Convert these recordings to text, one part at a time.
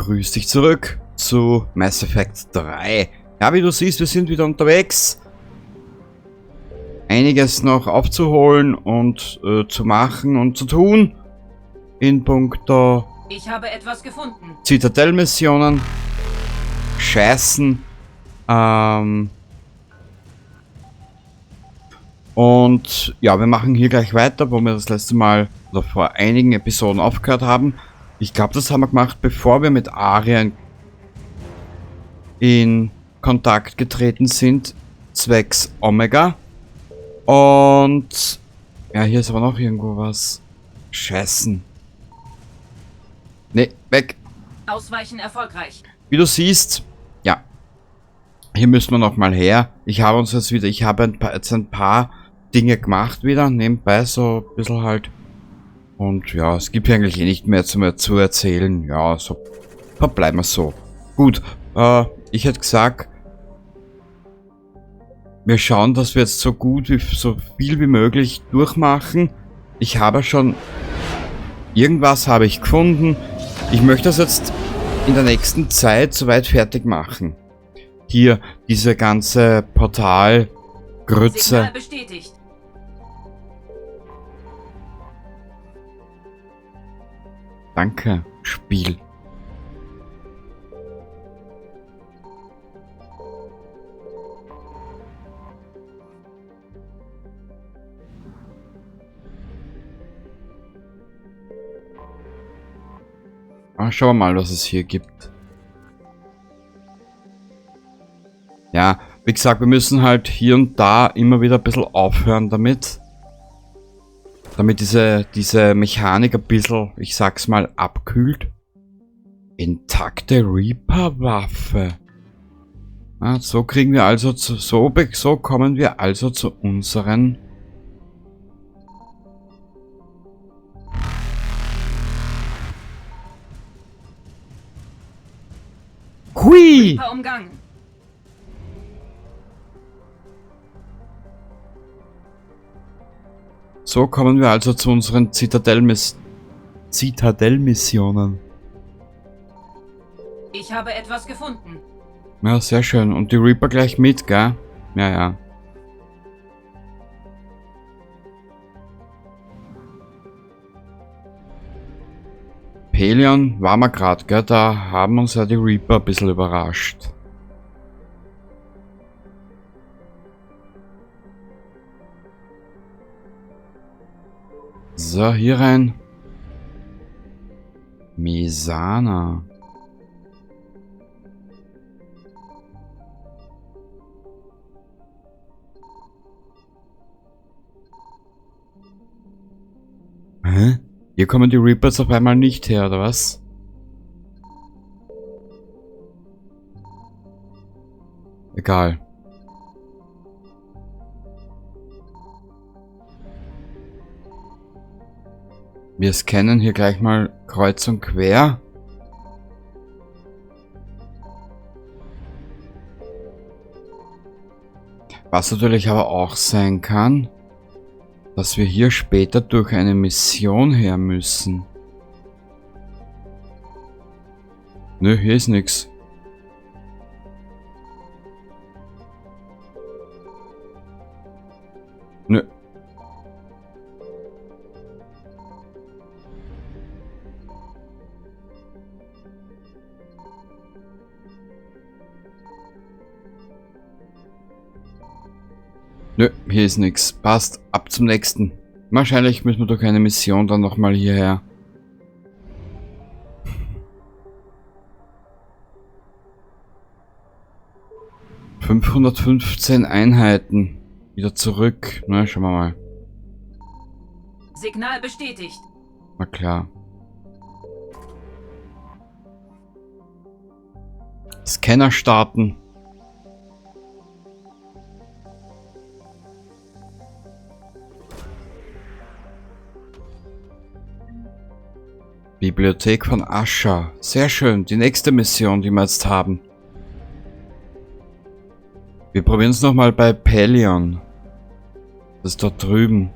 Begrüße dich zurück zu Mass Effect 3. Ja, wie du siehst, wir sind wieder unterwegs. Einiges noch aufzuholen und zu machen und zu tun. In puncto Ich habe etwas gefunden. Zitadell-Missionen. Scheißen. Und ja, wir machen hier gleich weiter, wo wir das letzte Mal oder vor einigen Episoden aufgehört haben. Ich glaube, das haben wir gemacht, bevor wir mit Aria in Kontakt getreten sind, zwecks Omega. Und ja, hier ist aber noch irgendwo was. Scheißen. Ne, weg. Ausweichen erfolgreich. Wie du siehst, ja, hier müssen wir nochmal her. Ich habe uns jetzt wieder, ich habe ein paar, jetzt ein paar Dinge gemacht wieder, nebenbei so ein bisschen halt. Und ja, es gibt hier eigentlich eh nicht mehr zu erzählen. Ja, so verbleiben wir so. Gut, ich hätte gesagt, wir schauen, dass wir jetzt so gut wie, so viel wie möglich durchmachen. Ich habe schon, irgendwas habe ich gefunden. Ich möchte das jetzt in der nächsten Zeit soweit fertig machen. Hier, diese ganze Portalgrütze. Signal bestätigt. Danke, Spiel. Ah, schauen wir mal, was es hier gibt. Ja, wie gesagt, wir müssen halt hier und da immer wieder ein bisschen aufhören damit. Damit diese Mechanik ein bisschen, ich sag's mal, abkühlt. Intakte Reaper-Waffe. Ah, so kriegen wir also zu, so, so kommen wir also zu unseren Hui! Reaper umgangen. So kommen wir also zu unseren Zitadell-Missionen. Ich habe etwas gefunden. Ja, sehr schön. Und die Reaper gleich mit, gell? Ja, ja. Pelion war wir grad, gell? Da haben uns ja die Reaper ein bisschen überrascht. So, hier rein. Mesana. Hä? Hier kommen die Reapers auf einmal nicht her, oder was? Egal. Wir scannen hier gleich mal kreuz und quer. Was natürlich aber auch sein kann, dass wir hier später durch eine Mission her müssen. Nö, hier ist nix. Nö. Nö, hier ist nix. Passt. Ab zum nächsten. Wahrscheinlich müssen wir durch eine Mission dann nochmal hierher. 515 Einheiten. Wieder zurück. Na, schauen wir mal. Signal bestätigt. Na klar. Scanner starten. Bibliothek von Asha. Sehr schön. Die nächste Mission, die wir jetzt haben. Wir probieren es nochmal bei Pelion. Das ist dort drüben.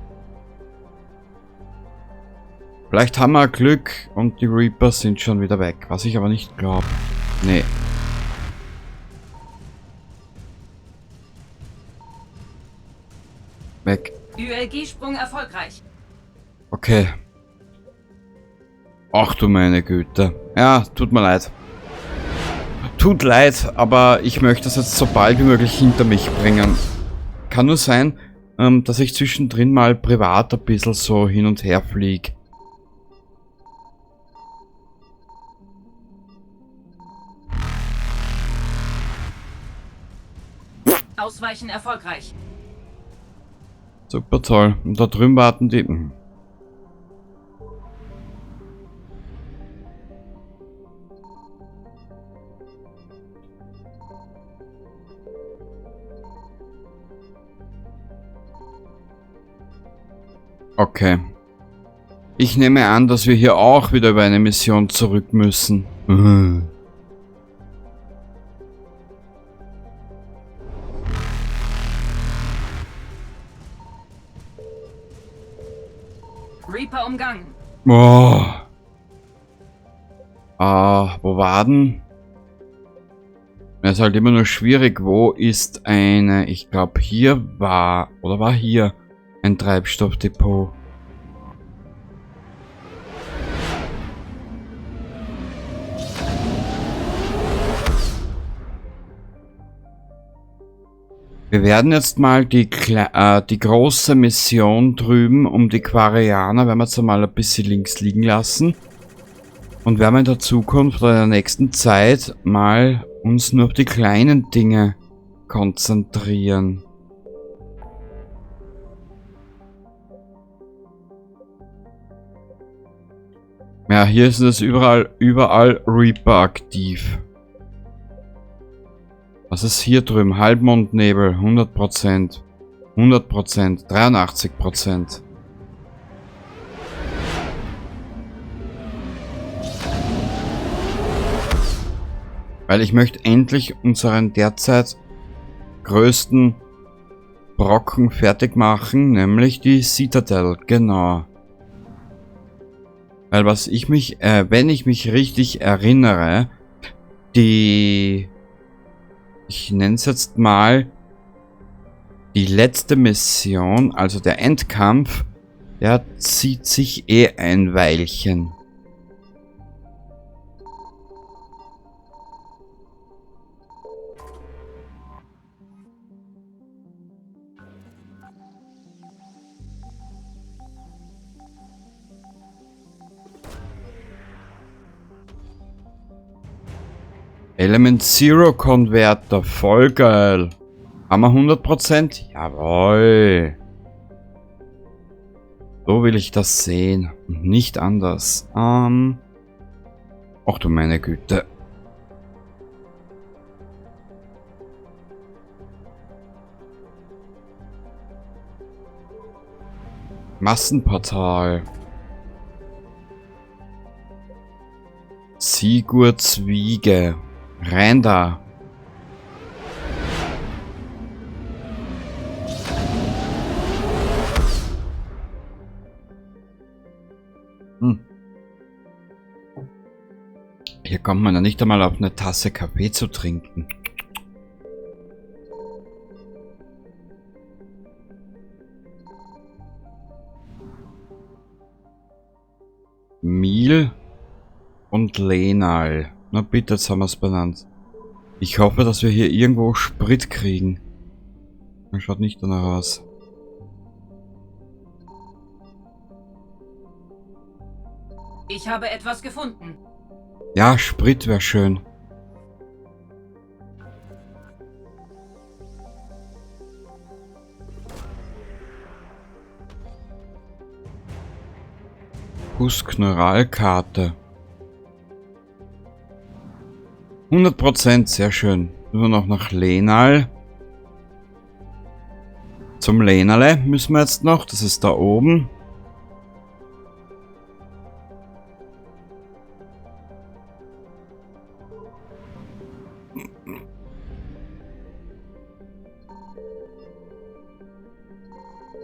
Vielleicht haben wir Glück und die Reaper sind schon wieder weg. Was ich aber nicht glaube. Nee. Weg. ULG-Sprung erfolgreich. Okay. Ach du meine Güte. Ja, tut mir leid. Tut leid, aber ich möchte das jetzt so bald wie möglich hinter mich bringen. Kann nur sein, dass ich zwischendrin mal privat ein bisschen so hin und her flieg. Ausweichen erfolgreich. Super toll. Und da drüben warten die... Okay. Ich nehme an, dass wir hier auch wieder über eine Mission zurück müssen. Reaper umgangen. Oh. Ah, wo war denn? Es ist halt immer nur schwierig. Wo ist eine... Ich glaub, hier war... Oder war hier ein Treibstoffdepot? Wir werden jetzt mal die große Mission drüben um die Quarianer, werden wir jetzt mal ein bisschen links liegen lassen. Und werden wir in der Zukunft oder in der nächsten Zeit mal uns nur auf die kleinen Dinge konzentrieren. Ja, hier ist es überall Reaper aktiv. Was ist hier drüben? Halbmondnebel, 100%. 100%, 83%. Weil ich möchte endlich unseren derzeit größten Brocken fertig machen, nämlich die Citadel, genau. Weil was ich mich, wenn ich mich richtig erinnere, die, ich nenne es jetzt mal, die letzte Mission, also der Endkampf, der zieht sich eh ein Weilchen. Element Zero Konverter, voll geil. Haben wir 100%? Jawohl. So will ich das sehen. Und nicht anders. Ach du meine Güte. Massenportal. Sigurds Wiege. Rein da. Hier kommt man ja nicht einmal auf eine Tasse Kaffee zu trinken. Mil und Lenal. Na bitte, jetzt haben wir's benannt. Ich hoffe, dass wir hier irgendwo Sprit kriegen. Das schaut nicht danach aus. Ich habe etwas gefunden. Ja, Sprit wär schön. Husk-Neuralkarte. 100%, sehr schön. Nur noch nach Lenal. Zum Lenale müssen wir jetzt noch. Das ist da oben.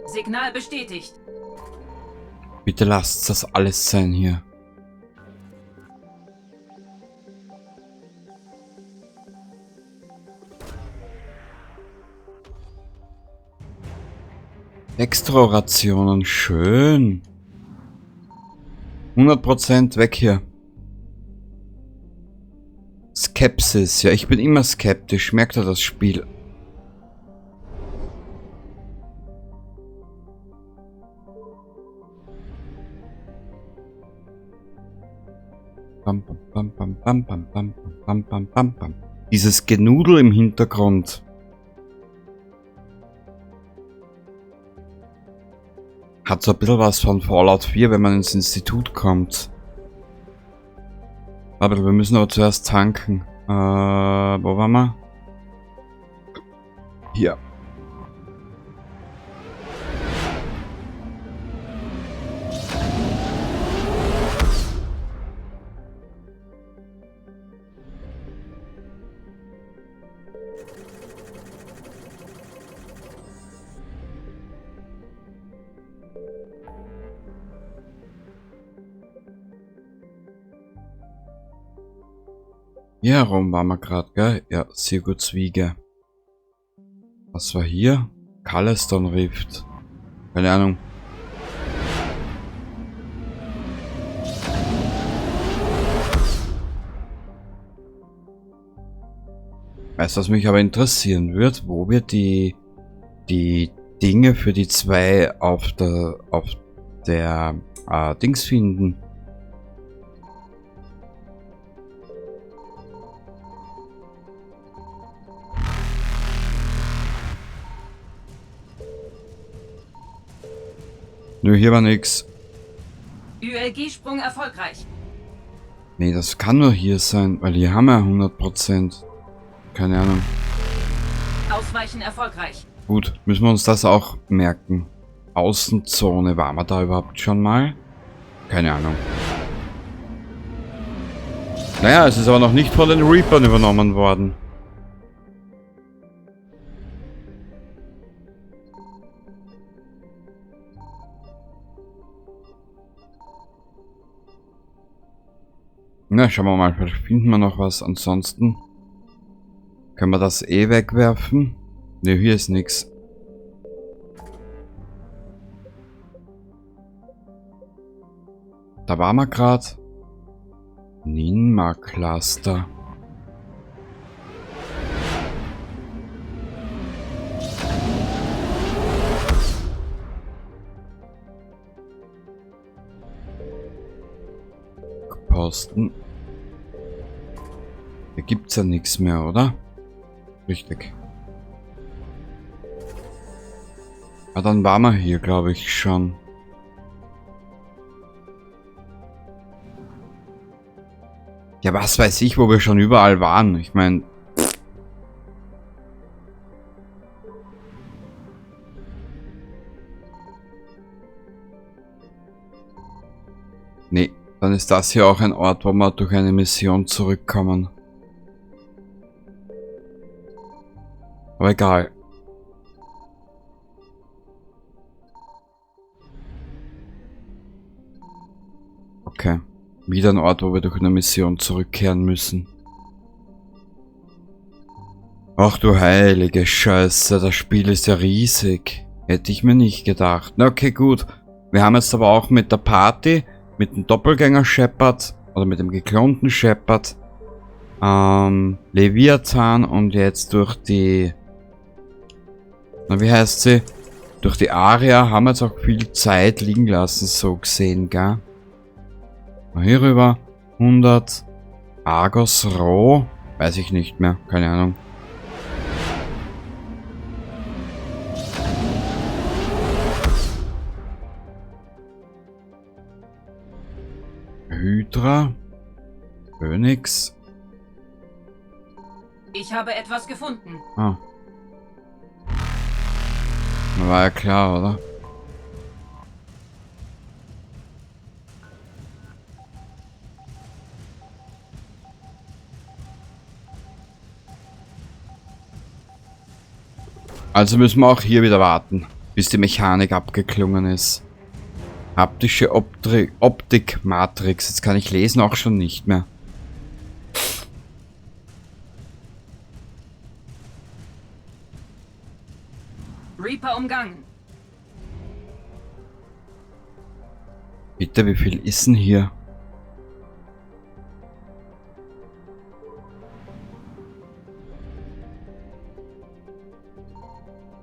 Signal bestätigt. Bitte lasst das alles sein hier. Extra-Rationen, schön. 100% weg hier. Skepsis, ja, ich bin immer skeptisch, merkt er das Spiel. Bam, bam, bam, bam, bam, bam, bam, bam, bam, bam. Dieses Genudel im Hintergrund. Hat so ein bisschen was von Fallout 4, wenn man ins Institut kommt. Aber wir müssen aber zuerst tanken. Wo waren wir? Hier. Hier herum waren wir grad, gell? Ja, Sigurds Wiege. Was war hier? Caleston Rift. Keine Ahnung. Weißt du, was mich aber interessieren wird? Wo wir die Dinge für die zwei auf der Dings finden. Nö, hier war nix. ULG-Sprung erfolgreich. Nee, das kann nur hier sein, weil hier haben wir 100%. Keine Ahnung. Ausweichen erfolgreich. Gut, müssen wir uns das auch merken. Außenzone, waren wir da überhaupt schon mal? Keine Ahnung. Naja, es ist aber noch nicht von den Reapern übernommen worden. Na, schauen wir mal, vielleicht finden wir noch was. Ansonsten können wir das eh wegwerfen. Ne, hier ist nix. Da waren wir grad. Ninmah Cluster. Posten. Hier gibt's ja nichts mehr, oder? Richtig. Ah, dann waren wir hier, glaube ich, schon. Ja, was weiß ich, wo wir schon überall waren. Ich mein, nee, dann ist das hier auch ein Ort, wo wir durch eine Mission zurückkommen. Aber egal. Okay. Wieder ein Ort, wo wir durch eine Mission zurückkehren müssen. Ach du heilige Scheiße, das Spiel ist ja riesig. Hätte ich mir nicht gedacht. Na okay, gut. Wir haben jetzt aber auch mit der Party, mit dem Doppelgänger Shepard, oder mit dem geklonten Shepard, Leviathan und jetzt durch die, na wie heißt sie? Durch die Aria haben wir jetzt auch viel Zeit liegen lassen, so gesehen, gell? Mal hier rüber, 100, Argos Rho, weiß ich nicht mehr, keine Ahnung. Hydra, Phoenix. Ich habe etwas gefunden. Ah. War ja klar, oder? Also müssen wir auch hier wieder warten, bis die Mechanik abgeklungen ist. Haptische Optik-Matrix. Jetzt kann ich lesen auch schon nicht mehr. Reaper umgangen. Bitte, wie viel ist denn hier?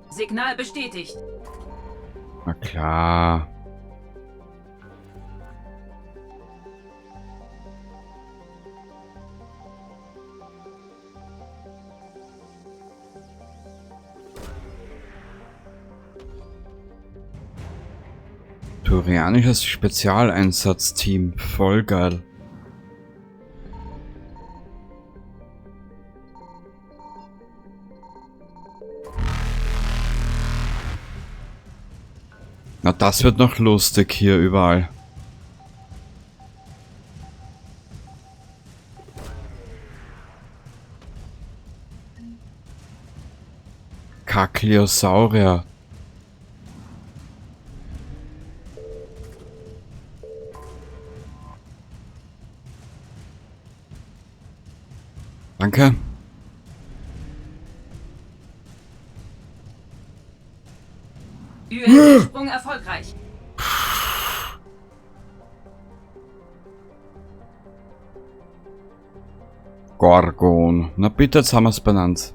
Signal bestätigt. Na klar. Turianisches Spezialeinsatzteam. Voll geil. Na, das wird noch lustig hier überall. Kakliosaurier. Danke. ULG-Sprung erfolgreich. Gorgon. Na bitte, jetzt haben wir's benannt.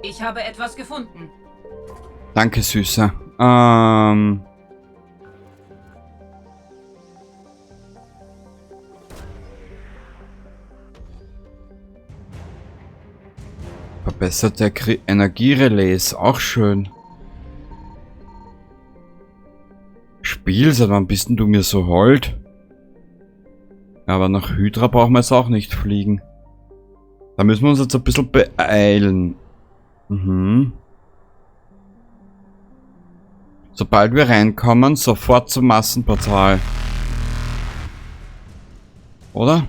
Ich habe etwas gefunden. Danke, Süße. Verbesserte Energierelais, auch schön. Spiel, seit wann bist denn du mir so hold? Aber nach Hydra brauchen wir jetzt auch nicht fliegen. Da müssen wir uns jetzt ein bisschen beeilen. Mhm. Sobald wir reinkommen, sofort zum Massenportal. Oder?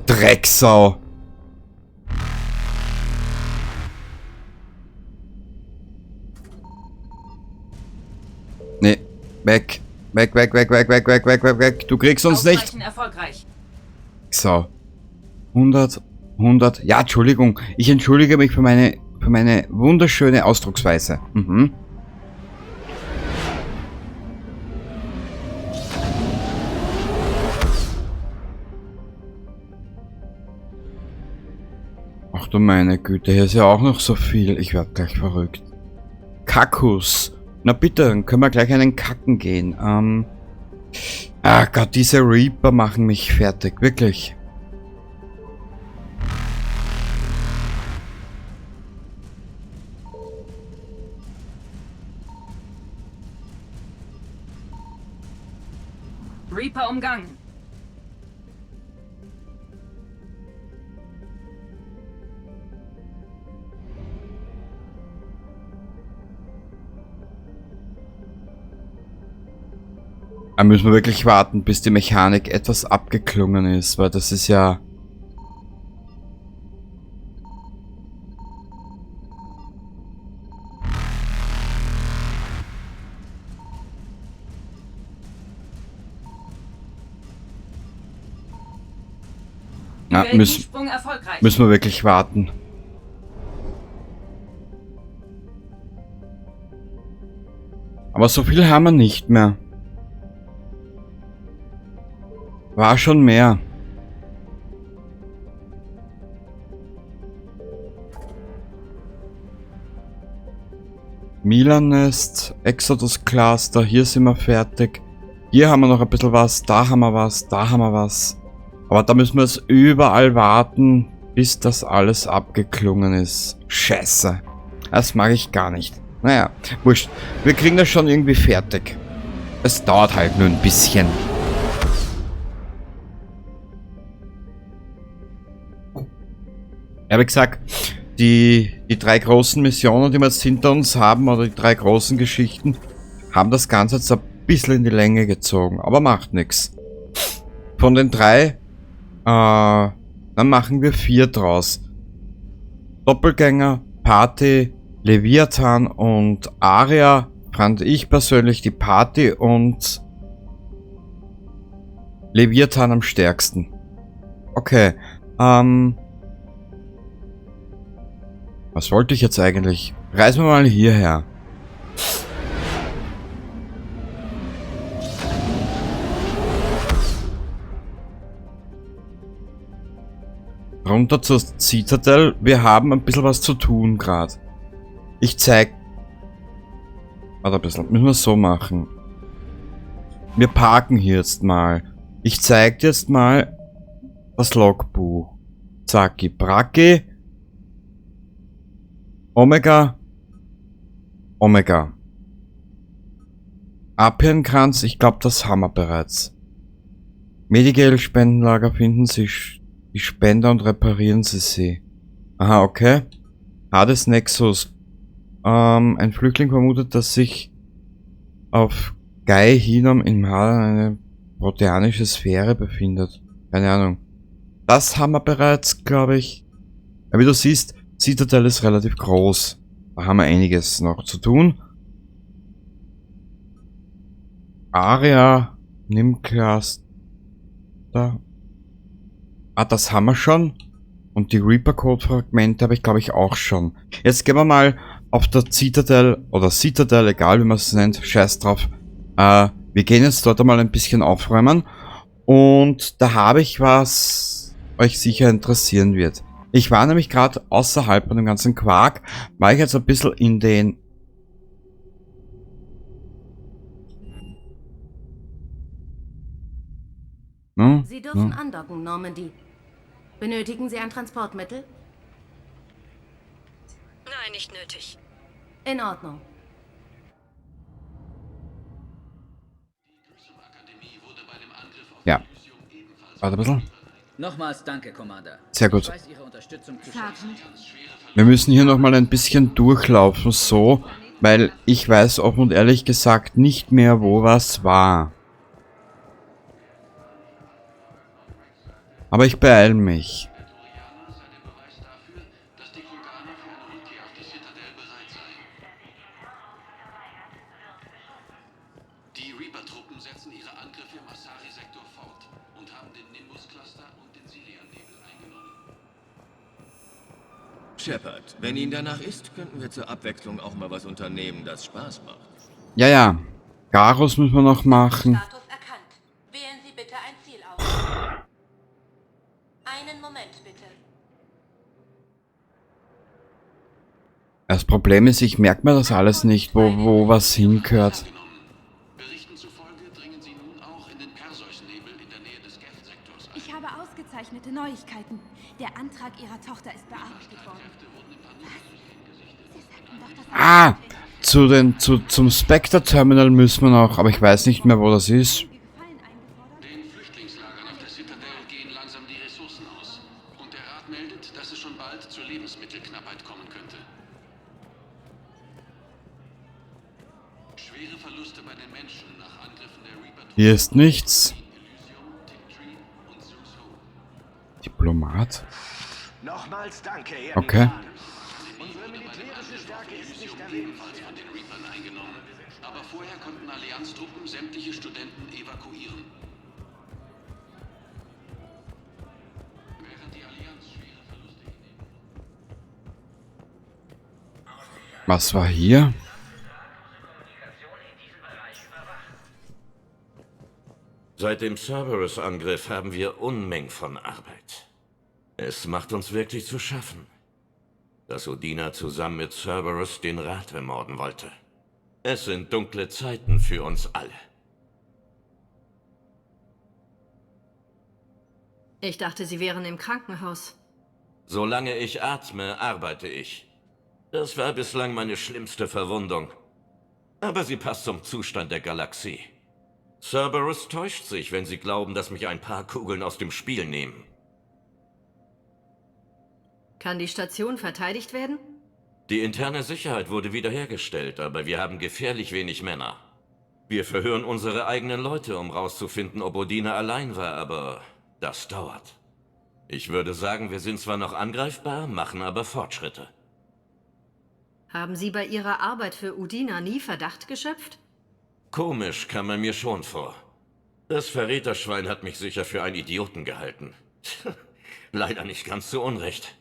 Drecksau. Nee, weg. Weg, weg, weg, weg, weg, weg, weg, weg, weg. Du kriegst uns nicht. Ausweichen erfolgreich. So. 100, 100. Ja, Entschuldigung. Ich entschuldige mich für meine wunderschöne Ausdrucksweise. Mhm. Ach du meine Güte, hier ist ja auch noch so viel. Ich werd gleich verrückt. Kakus. Na bitte, dann können wir gleich einen Kacken gehen. Ah Gott, diese Reaper machen mich fertig, wirklich. Reaper umgangen. Da müssen wir wirklich warten, bis die Mechanik etwas abgeklungen ist, weil das ist ja... Ja, ULG-Sprung erfolgreich. müssen wir wirklich warten. Aber so viel haben wir nicht mehr. War schon mehr. Milanest, Exodus Cluster, hier sind wir fertig. Hier haben wir noch ein bisschen was, da haben wir was, da haben wir was. Aber da müssen wir jetzt überall warten, bis das alles abgeklungen ist. Scheiße. Das mag ich gar nicht. Naja, wurscht. Wir kriegen das schon irgendwie fertig. Es dauert halt nur ein bisschen. Ja, wie gesagt, die drei großen Missionen, die wir jetzt hinter uns haben, oder die drei großen Geschichten, haben das Ganze jetzt ein bisschen in die Länge gezogen. Aber macht nix. Von den 3, dann machen wir 4 draus. Doppelgänger, Party, Leviathan und Aria fand ich persönlich die Party und Leviathan am stärksten. Okay, was wollte ich jetzt eigentlich? Reisen wir mal hierher. Runter zur Citadel. Wir haben ein bisschen was zu tun grad. Ich zeig... Warte ein bisschen. Müssen wir so machen. Wir parken hier jetzt mal. Ich zeig dir jetzt mal das Logbuch. Zacki Bracki. Omega. Omega. Apienkranz, ich glaub, das haben wir bereits. Medigel Spendenlager finden Sie die Spender und reparieren Sie sie. Aha, okay. Hades Nexus. Ein Flüchtling vermutet, dass sich auf Gai Hinnom im Hadar eine proteanische Sphäre befindet. Keine Ahnung. Das haben wir bereits, glaub ich. Ja, wie du siehst, Citadel ist relativ groß. Da haben wir einiges noch zu tun. Aria, Nimcluster. Ah, das haben wir schon. Und die Reaper-Code-Fragmente habe ich, glaube ich, auch schon. Jetzt gehen wir mal auf der Citadel, oder Citadel, egal wie man es nennt, scheiß drauf. Wir gehen jetzt dort einmal ein bisschen aufräumen. Und da habe ich was, euch sicher interessieren wird. Ich war nämlich gerade außerhalb von dem ganzen Quark, war ich jetzt ein bisschen in den... Hm? Sie dürfen Hm? andocken, Normandy. Benötigen Sie ein Transportmittel? Nein, nicht nötig. In Ordnung. Ja. Warte ein bisschen. Nochmals danke, Commander. Sehr gut. Ich weiß Ihre Unterstützung zu schätzen. Wir müssen hier nochmal ein bisschen durchlaufen, so, weil ich weiß offen und ehrlich gesagt nicht mehr, wo was war. Aber ich beeil mich. Die Reaper-Truppen setzen ihre Angriffe im Asari-Sektor fort und haben den Nimbus-Cluster und den Silian-Nebel eingenommen. Shepard, wenn Ihnen danach ist, könnten wir zur Abwechslung auch mal was unternehmen, das Spaß macht. Ja, ja. Garrus müssen wir noch machen. Status erkannt. Wählen Sie bitte ein Ziel aus. Einen Moment bitte. Das Problem ist, ich merke mir das alles nicht, wo was hingehört. Berichten zufolge dringen sie nun auch in den Perseus-Nebel in der Nähe des Geth-Sektors ein. Ich habe ausgezeichnete Neuigkeiten. Der Antrag Ihrer Tochter ist bearbeitet worden. Was? Sie sagten doch, das sei Ah! möglich. Zum Spectre-Terminal müssen wir noch, aber ich weiß nicht mehr, wo das ist. Gefallen eingefordert? Den Flüchtlingslagern auf der Citadel gehen langsam die Ressourcen aus. Und der Rat meldet, dass es schon bald zur Lebensmittelknappheit kommen könnte. Schwere Verluste bei den Menschen nach Angriffen der Reaper-Truppen. Hier ist nichts. Elysium, Tiptree und Zeus Ho. Diplomat? Nochmals danke, Herr Okay. Unsere militärische Stärke ist nicht Ebenfalls erwähnenswert. von den Reapern eingenommen. Aber vorher konnten Allianztruppen sämtliche Studenten evakuieren. Während die Allianz schwere Verluste hinnehmen. Was war hier? Seit dem Cerberus-Angriff haben wir Unmengen von Arbeit. Es macht uns wirklich zu schaffen, dass Udina zusammen mit Cerberus den Rat ermorden wollte. Es sind dunkle Zeiten für uns alle. Ich dachte, Sie wären im Krankenhaus. Solange ich atme, arbeite ich. Das war bislang meine schlimmste Verwundung. Aber sie passt zum Zustand der Galaxie. Cerberus täuscht sich, wenn sie glauben, dass mich ein paar Kugeln aus dem Spiel nehmen. Kann die Station verteidigt werden? Die interne Sicherheit wurde wiederhergestellt, aber wir haben gefährlich wenig Männer. Wir verhören unsere eigenen Leute, um rauszufinden, ob Odina allein war, aber das dauert. Ich würde sagen, wir sind zwar noch angreifbar, machen aber Fortschritte. Haben Sie bei Ihrer Arbeit für Udina nie Verdacht geschöpft? Komisch kam er mir schon vor. Das Verräterschwein hat mich sicher für einen Idioten gehalten. Leider nicht ganz zu Unrecht.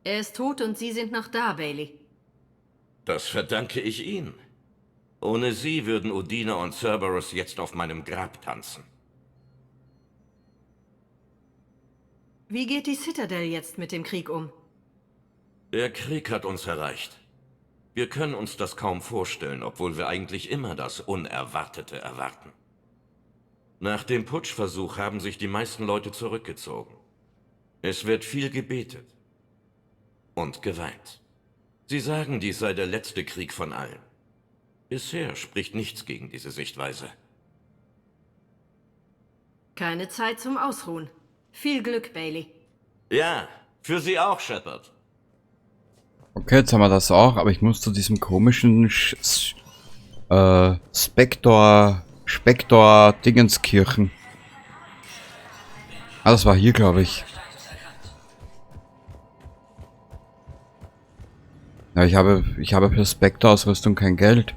Er ist tot und Sie sind noch da, Bailey. Das verdanke ich Ihnen. Ohne Sie würden Udina und Cerberus jetzt auf meinem Grab tanzen. Wie geht die Citadel jetzt mit dem Krieg um? Der Krieg hat uns erreicht. Wir können uns das kaum vorstellen, obwohl wir eigentlich immer das Unerwartete erwarten. Nach dem Putschversuch haben sich die meisten Leute zurückgezogen. Es wird viel gebetet und geweint. Sie sagen, dies sei der letzte Krieg von allen. Bisher spricht nichts gegen diese Sichtweise. Keine Zeit zum Ausruhen. Viel Glück, Bailey. Ja, für Sie auch, Shepard. Okay, jetzt haben wir das auch, aber ich muss zu diesem komischen Spector Dingenskirchen. Ah, das war hier, glaube ich. Ja, ich habe für Spector-Ausrüstung kein Geld.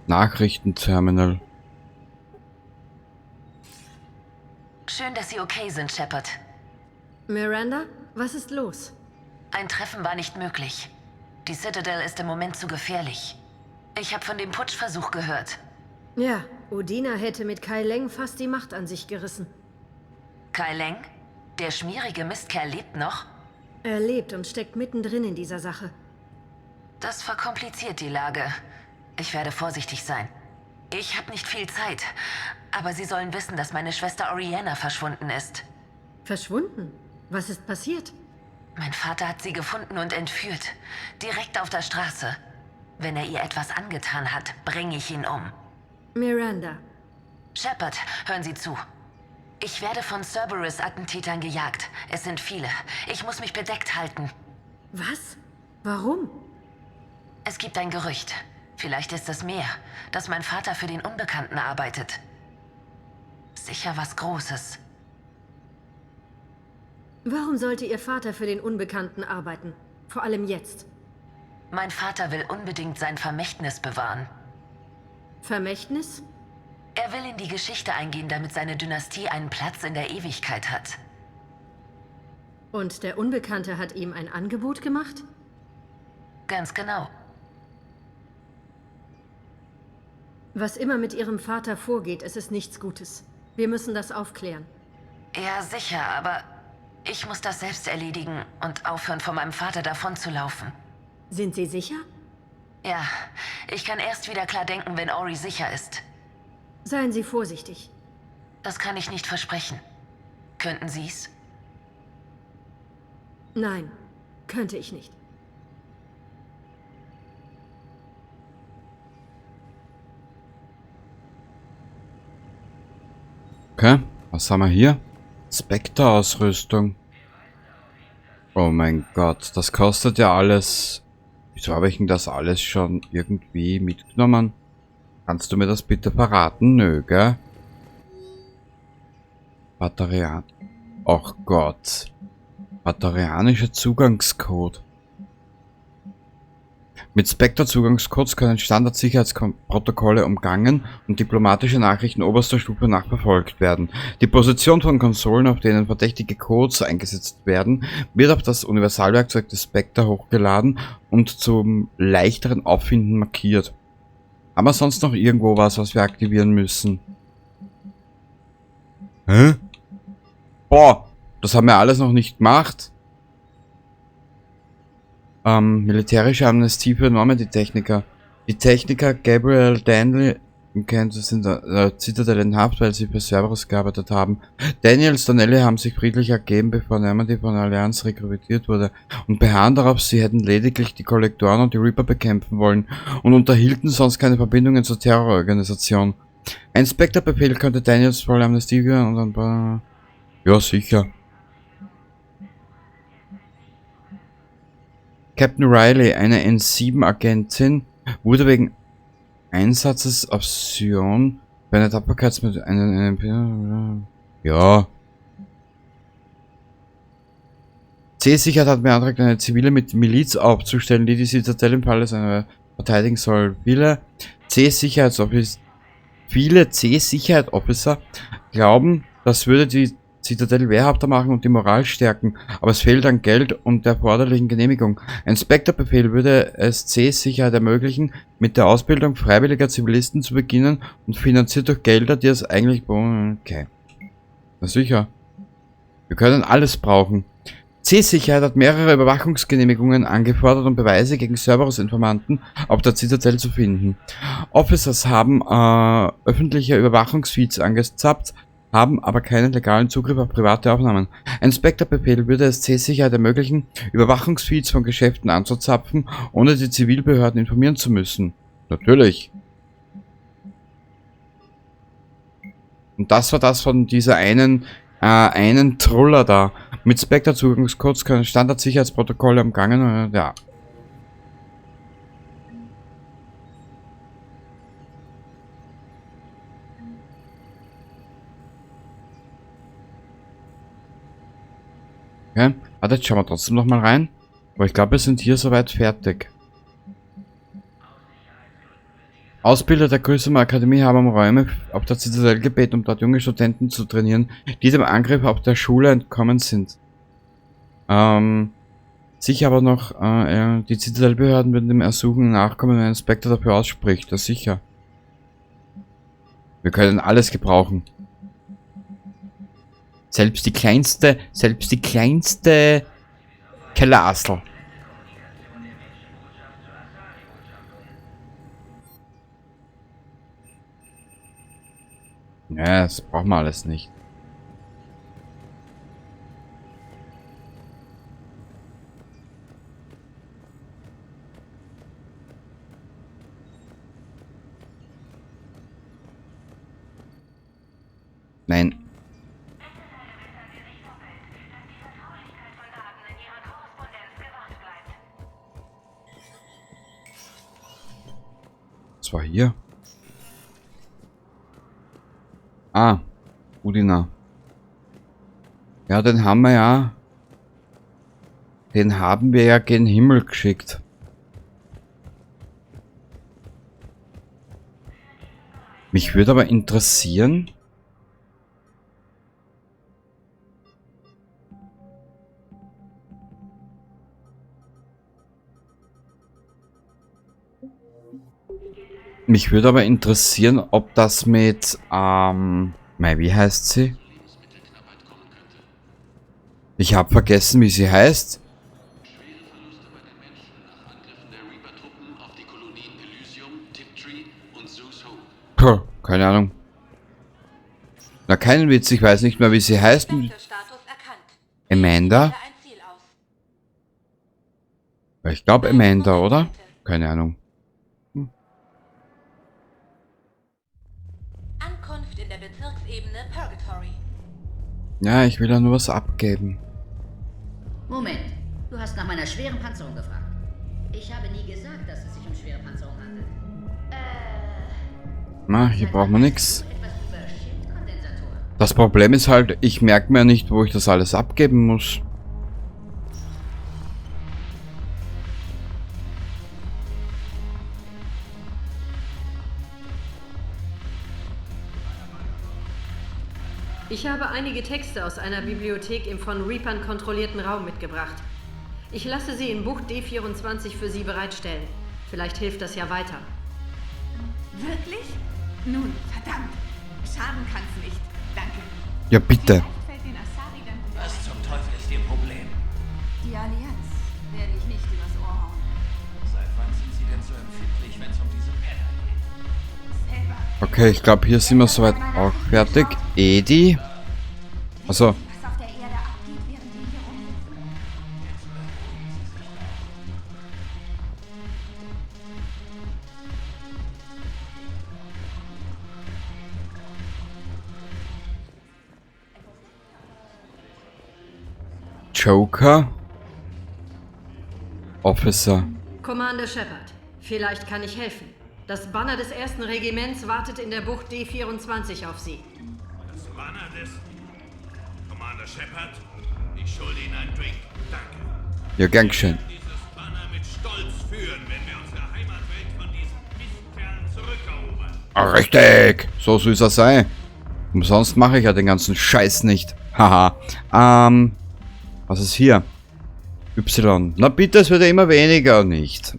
Nachrichtenterminal. Schön, dass Sie okay sind, Shepard. Miranda, was ist los? Ein Treffen war nicht möglich. Die Citadel ist im Moment zu gefährlich. Ich habe von dem Putschversuch gehört. Ja, Udina hätte mit Kai Leng fast die Macht an sich gerissen. Kai Leng? Der schmierige Mistkerl lebt noch? Er lebt und steckt mittendrin in dieser Sache. Das verkompliziert die Lage. Ich werde vorsichtig sein. Ich habe nicht viel Zeit, aber Sie sollen wissen, dass meine Schwester Oriana verschwunden ist. Verschwunden? Was ist passiert? Mein Vater hat sie gefunden und entführt. Direkt auf der Straße. Wenn er ihr etwas angetan hat, bringe ich ihn um. Miranda. Shepard, hören Sie zu. Ich werde von Cerberus-Attentätern gejagt. Es sind viele. Ich muss mich bedeckt halten. Was? Warum? Es gibt ein Gerücht. Vielleicht ist es mehr, dass mein Vater für den Unbekannten arbeitet. Sicher was Großes. Warum sollte Ihr Vater für den Unbekannten arbeiten? Vor allem jetzt. Mein Vater will unbedingt sein Vermächtnis bewahren. Vermächtnis? Er will in die Geschichte eingehen, damit seine Dynastie einen Platz in der Ewigkeit hat. Und der Unbekannte hat ihm ein Angebot gemacht? Ganz genau. Was immer mit Ihrem Vater vorgeht, es ist nichts Gutes. Wir müssen das aufklären. Ja, sicher, aber ich muss das selbst erledigen und aufhören, von meinem Vater davonzulaufen. Sind Sie sicher? Ja, ich kann erst wieder klar denken, wenn Ori sicher ist. Seien Sie vorsichtig. Das kann ich nicht versprechen. Könnten Sie's? Nein, könnte ich nicht. Okay, was haben wir hier? Spectre-Ausrüstung. Oh mein Gott, das kostet ja alles. Wieso habe ich denn das alles schon irgendwie mitgenommen? Kannst du mir das bitte verraten? Nö, gell? Batterian. Och Gott. Batterianischer Zugangscode. Mit Spectre-Zugangscodes können Standardsicherheitsprotokolle umgangen und diplomatische Nachrichten oberster Stufe nachverfolgt werden. Die Position von Konsolen, auf denen verdächtige Codes eingesetzt werden, wird auf das Universalwerkzeug des Spectre hochgeladen und zum leichteren Auffinden markiert. Haben wir sonst noch irgendwo was, was wir aktivieren müssen? Hä? Boah, das haben wir alles noch nicht gemacht. Militärische Amnestie für Normandy-Techniker. Die Techniker Gabriel Daniel sind Citadel in Haft, weil sie für Cerberus gearbeitet haben. Daniels Donnelly haben sich friedlich ergeben, bevor Normandy von der Allianz rekrutiert wurde und beharren darauf, sie hätten lediglich die Kollektoren und die Reaper bekämpfen wollen und unterhielten sonst keine Verbindungen zur Terrororganisation. Ein Spectre-Befehl könnte Daniels volle Amnestie gehören und dann... Ja, sicher. Captain Riley, eine N7-Agentin, wurde wegen Einsatzes auf Sion bei einer Tapferkeit mit einem. Ja. C-Sicherheit hat beantragt, eine zivile mit Miliz aufzustellen, die die Zitadelle im Falle seiner verteidigen soll. Viele C-Sicherheit-Officer glauben, das würde die Zitadelle wehrhafter machen und die Moral stärken, aber es fehlt an Geld und der erforderlichen Genehmigung. Ein Spectre-Befehl würde es C-Sicherheit ermöglichen, mit der Ausbildung freiwilliger Zivilisten zu beginnen und finanziert durch Gelder, die es eigentlich... Okay. Na sicher. Wir können alles brauchen. C-Sicherheit hat mehrere Überwachungsgenehmigungen angefordert, um Beweise gegen Cerberus-Informanten auf der Zitadelle zu finden. Officers haben öffentliche Überwachungsfeeds angezapft, haben aber keinen legalen Zugriff auf private Aufnahmen. Ein Spectre-Befehl würde es C-Sicherheit ermöglichen, Überwachungsfeeds von Geschäften anzuzapfen, ohne die Zivilbehörden informieren zu müssen. Natürlich. Und das war das von dieser einen Truller da. Mit Spectre-Zugangscodes können Standardsicherheitsprotokolle umgangen, ja. Okay. Warte, jetzt schauen wir trotzdem nochmal rein. Aber ich glaube, wir sind hier soweit fertig. Ausbilder der Grüßemer Akademie haben um Räume auf der Zitadelle gebeten, um dort junge Studenten zu trainieren, die dem Angriff auf der Schule entkommen sind. Sicher aber noch, die Zitadellbehörden würden dem Ersuchen nachkommen, wenn ein Inspektor dafür ausspricht. Das ist sicher. Wir können alles gebrauchen. Selbst die kleinste Kellerassel. Ja, das brauchen wir alles nicht. Nein. Was war hier? Ah, Udina. Ja, den haben wir ja. Den haben wir ja gen Himmel geschickt. Mich würde aber interessieren. Mich würde aber interessieren, ob das mit, wie heißt sie? Ich hab vergessen, wie sie heißt. Puh, keine Ahnung. Na, keinen Witz, ich weiß nicht mehr, wie sie heißt. Amanda? Ich glaube Amanda, oder? Keine Ahnung. Ja, ich will ja nur was abgeben. Moment, du hast nach meiner schweren Panzerung gefragt. Ich habe nie gesagt, dass es sich um schwere Panzerung handelt. Na, hier braucht man nix. Das Problem ist halt, ich merke mir nicht, wo ich das alles abgeben muss. Ich habe einige Texte aus einer Bibliothek im von Reapern kontrollierten Raum mitgebracht. Ich lasse sie in Buch D24 für Sie bereitstellen. Vielleicht hilft das ja weiter. Wirklich? Nun, verdammt. Schaden kann's nicht. Danke. Ja, bitte. Was zum Teufel ist Ihr Problem? Die Allianz werde ich nicht übers Ohr hauen. Seit wann sind Sie denn so empfindlich, wenn es um diese Penner geht? Okay, ich glaube, hier sind wir soweit auch fertig. Edi. Also. Joker. Officer. Commander Shepard, vielleicht kann ich helfen. Das Banner des ersten Regiments wartet in der Bucht D24 auf Sie. Das Banner des... Commander Shepard, ich schulde Ihnen einen Drink. Danke. Ja, gern geschehen. Dieses Banner mit Stolz führen, wenn wir unsere Heimatwelt von diesen Mistkerlen zurückerobern. Ah, richtig! So soll es sein. Umsonst mache ich ja den ganzen Scheiß nicht. Haha. Was ist hier? Y. Na bitte, es wird ja immer weniger. Nicht.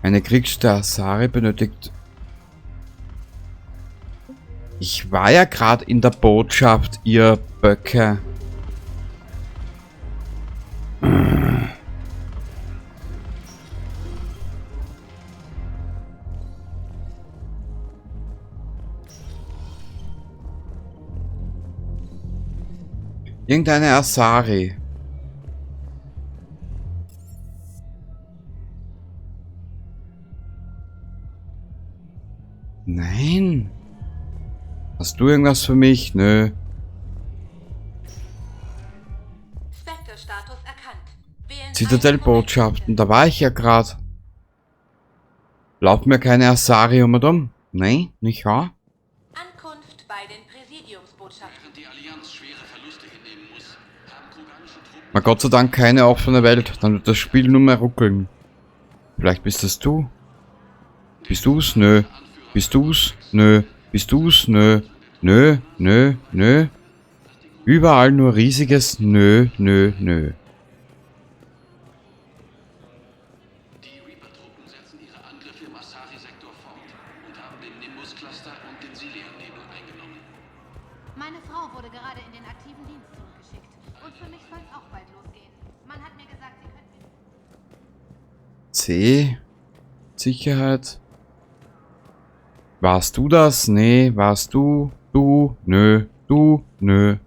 Eine Kriegsstadt Asari benötigt... Ich war ja gerade in der Botschaft, ihr Böcke. Irgendeine Asari. Nein. Hast du irgendwas für mich? Nö. Spectre-Status erkannt. Wählen Zitadellbotschaften, da war ich ja grad. Lauft mir keine Asari um und um? Nein, nicht wahr? Ankunft bei den Präsidiumsbotschaften. Während die Allianz schwere Verluste hinnehmen muss, haben kroganische Truppen... Na Gott sei Dank keine offene Welt, dann wird das Spiel nur mehr ruckeln. Vielleicht bist das du. Bist du's? Nö. Bist du's? Nö. Bist du's? Nö. Nö, nö, nö. Überall nur riesiges Nö, nö, nö. Die Reaper-Truppen setzen ihre Angriffe im Asari-Sektor fort und haben den Nimbus-Cluster und den Silian-Nebel eingenommen. Meine Frau wurde gerade in den aktiven Dienst zurückgeschickt. Und für mich soll es auch bald losgehen. Man hat mir gesagt, sie könnten... C. Sicherheit. Warst du das? Nee, warst du? Du? Nö. Du? Nö.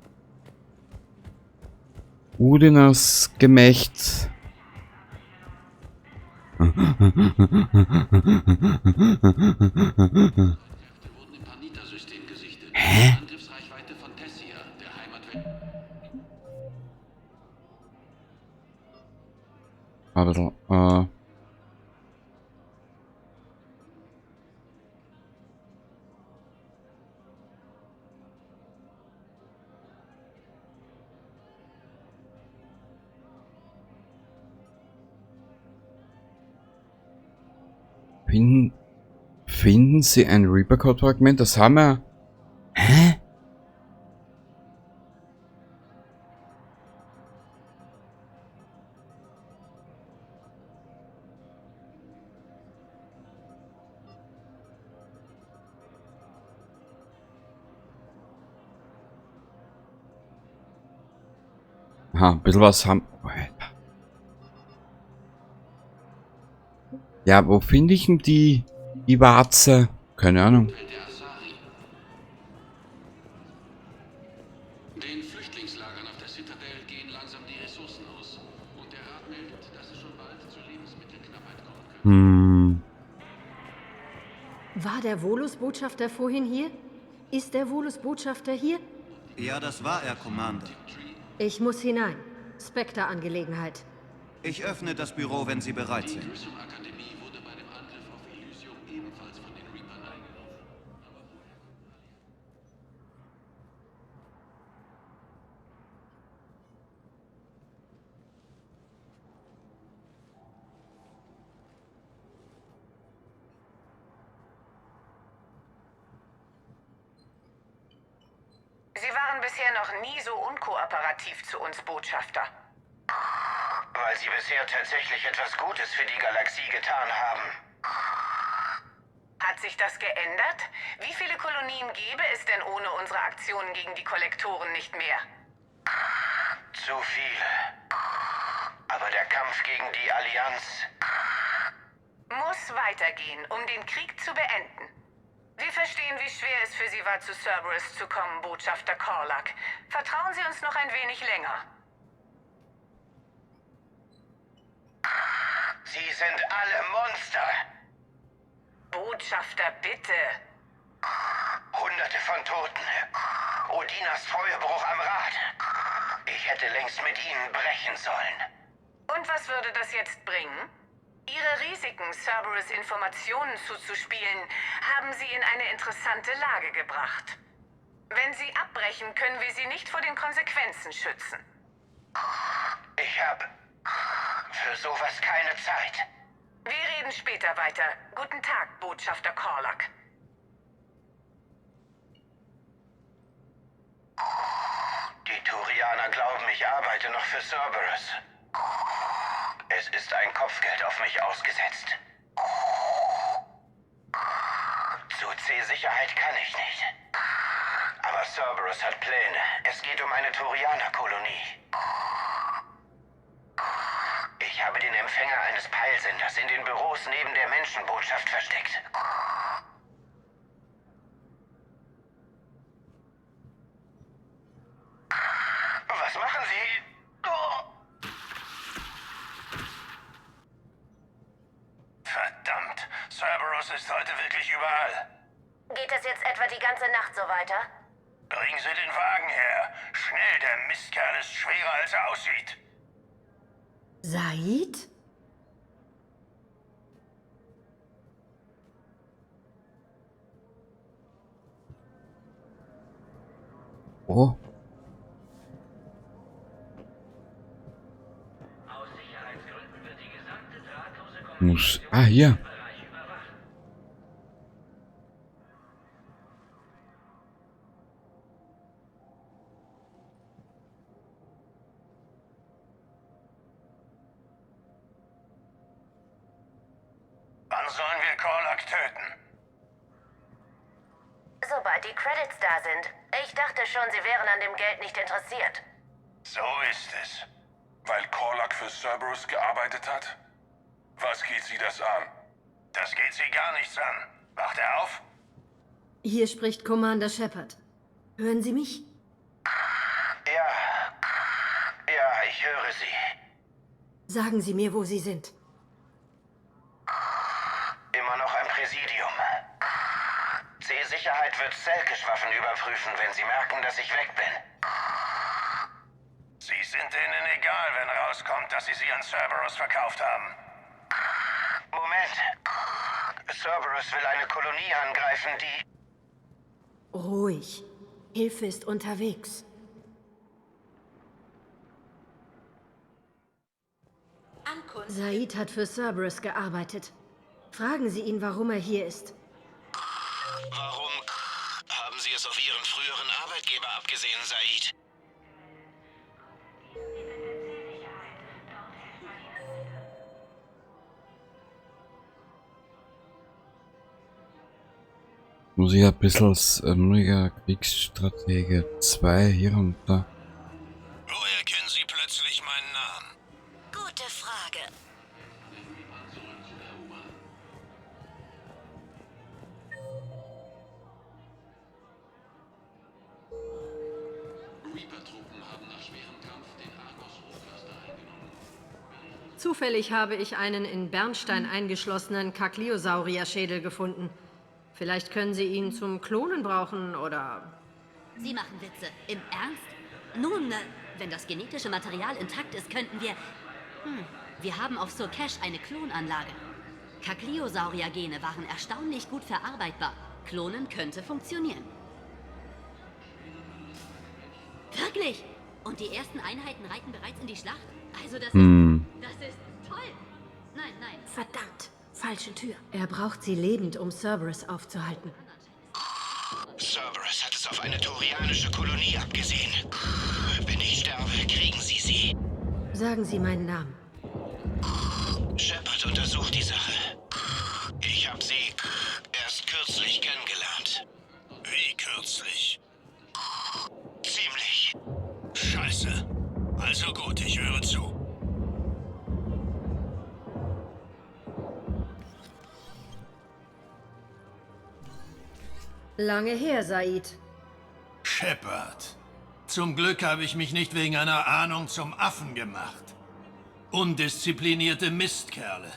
Udinas Gemächt. Hä? Angriffsreichweite von Tessia, der Heimatwelt... Aber, Finden Sie ein Reaper-Code-Fragment? Das haben wir. Hä? Aha, ein bisschen was haben. Ja, wo finde ich denn die Warze? Keine Ahnung. Den Flüchtlingslagern auf der Citadel gehen langsam die Ressourcen aus. Und der Rat meldet, dass es schon bald zur Lebensmittelknappheit kommen könnte. War der Volus-Botschafter vorhin hier? Ist der Volus-Botschafter hier? Ja, das war er, Commander. Ich muss hinein. Spectre-Angelegenheit. Ich öffne das Büro, wenn Sie bereit sind. Sie waren bisher noch nie so unkooperativ zu uns, Botschafter. Weil Sie bisher tatsächlich etwas Gutes für die Galaxie getan haben. Hat sich das geändert? Wie viele Kolonien gäbe es denn ohne unsere Aktionen gegen die Kollektoren nicht mehr? Zu viele. Aber der Kampf gegen die Allianz muss weitergehen, um den Krieg zu beenden. Wir verstehen, wie schwer es für Sie war, zu Cerberus zu kommen, Botschafter Korlak. Vertrauen Sie uns noch ein wenig länger. Sie sind alle Monster. Botschafter, bitte. Hunderte von Toten. Udinas Treuebruch am Rat. Ich hätte längst mit Ihnen brechen sollen. Und was würde das jetzt bringen? Ihre Risiken, Cerberus Informationen zuzuspielen, haben Sie in eine interessante Lage gebracht. Wenn Sie abbrechen, können wir Sie nicht vor den Konsequenzen schützen. Ich habe für sowas keine Zeit. Wir reden später weiter. Guten Tag, Botschafter Korlak. Die Turianer glauben, ich arbeite noch für Cerberus. Es ist ein Kopfgeld auf mich ausgesetzt. Zu C-Sicherheit kann ich nicht. Aber Cerberus hat Pläne. Es geht um eine Turianer-Kolonie. Ich habe den Empfänger eines Peilsenders in den Büros neben der Menschenbotschaft versteckt. Was machen Sie? Oh. Verdammt, Cerberus ist heute wirklich überall. Geht das jetzt etwa die ganze Nacht so weiter? Bringen Sie den Wagen her. Schnell, der Mistkerl ist schwerer, als er aussieht. Said? Oh. Muss. Ah, hier. Wann sollen wir Korlak töten? Sobald die Credits da sind. Ich dachte schon, Sie wären an dem Geld nicht interessiert. So ist es. Weil Korlak für Cerberus gearbeitet hat? Was geht Sie das an? Das geht Sie gar nichts an. Wacht er auf? Hier spricht Commander Shepard. Hören Sie mich? Ja. Ja, ich höre Sie. Sagen Sie mir, wo Sie sind. Immer noch am Präsidium. C-Sicherheit wird Selkisch-Waffen überprüfen, wenn sie merken, dass ich weg bin. Sie sind denen egal, wenn rauskommt, dass sie sie an Cerberus verkauft haben. Moment. Cerberus will eine Kolonie angreifen, die... Ruhig. Hilfe ist unterwegs. Said hat für Cerberus gearbeitet. Fragen Sie ihn, warum er hier ist. Warum haben Sie es auf Ihren früheren Arbeitgeber abgesehen, Said? Muss ich ein bisschen mutiger Kriegsstratege 2 hier und da. Woher kennen Sie plötzlich meinen Namen? Gute Frage. Reaper-Truppen haben nach schwerem Kampf den Argos-Hochlaster eingenommen. Zufällig habe ich einen in Bernstein eingeschlossenen Kakliosaurier-Schädel gefunden. Vielleicht können Sie ihn zum Klonen brauchen oder... Sie machen Witze. Im Ernst? Nun, wenn das genetische Material intakt ist, könnten wir... Wir haben auf Surkesh eine Klonanlage. Kakliosaurier-Gene waren erstaunlich gut verarbeitbar. Klonen könnte funktionieren. Wirklich? Und die ersten Einheiten reiten bereits in die Schlacht? Also das ist... Das ist toll! Nein, nein. Verdammt! Falsche Tür. Er braucht sie lebend, um Cerberus aufzuhalten. Cerberus hat es auf eine turianische Kolonie abgesehen. Wenn ich sterbe, kriegen sie sie. Sagen Sie meinen Namen. Shepard untersucht die Sache. Ich habe sie erst kürzlich kennengelernt. Wie kürzlich? Ziemlich. Scheiße. Also gut, ich höre zu. Lange her, Said. Shepard. Zum Glück habe ich mich nicht wegen einer Ahnung zum Affen gemacht. Undisziplinierte Mistkerle.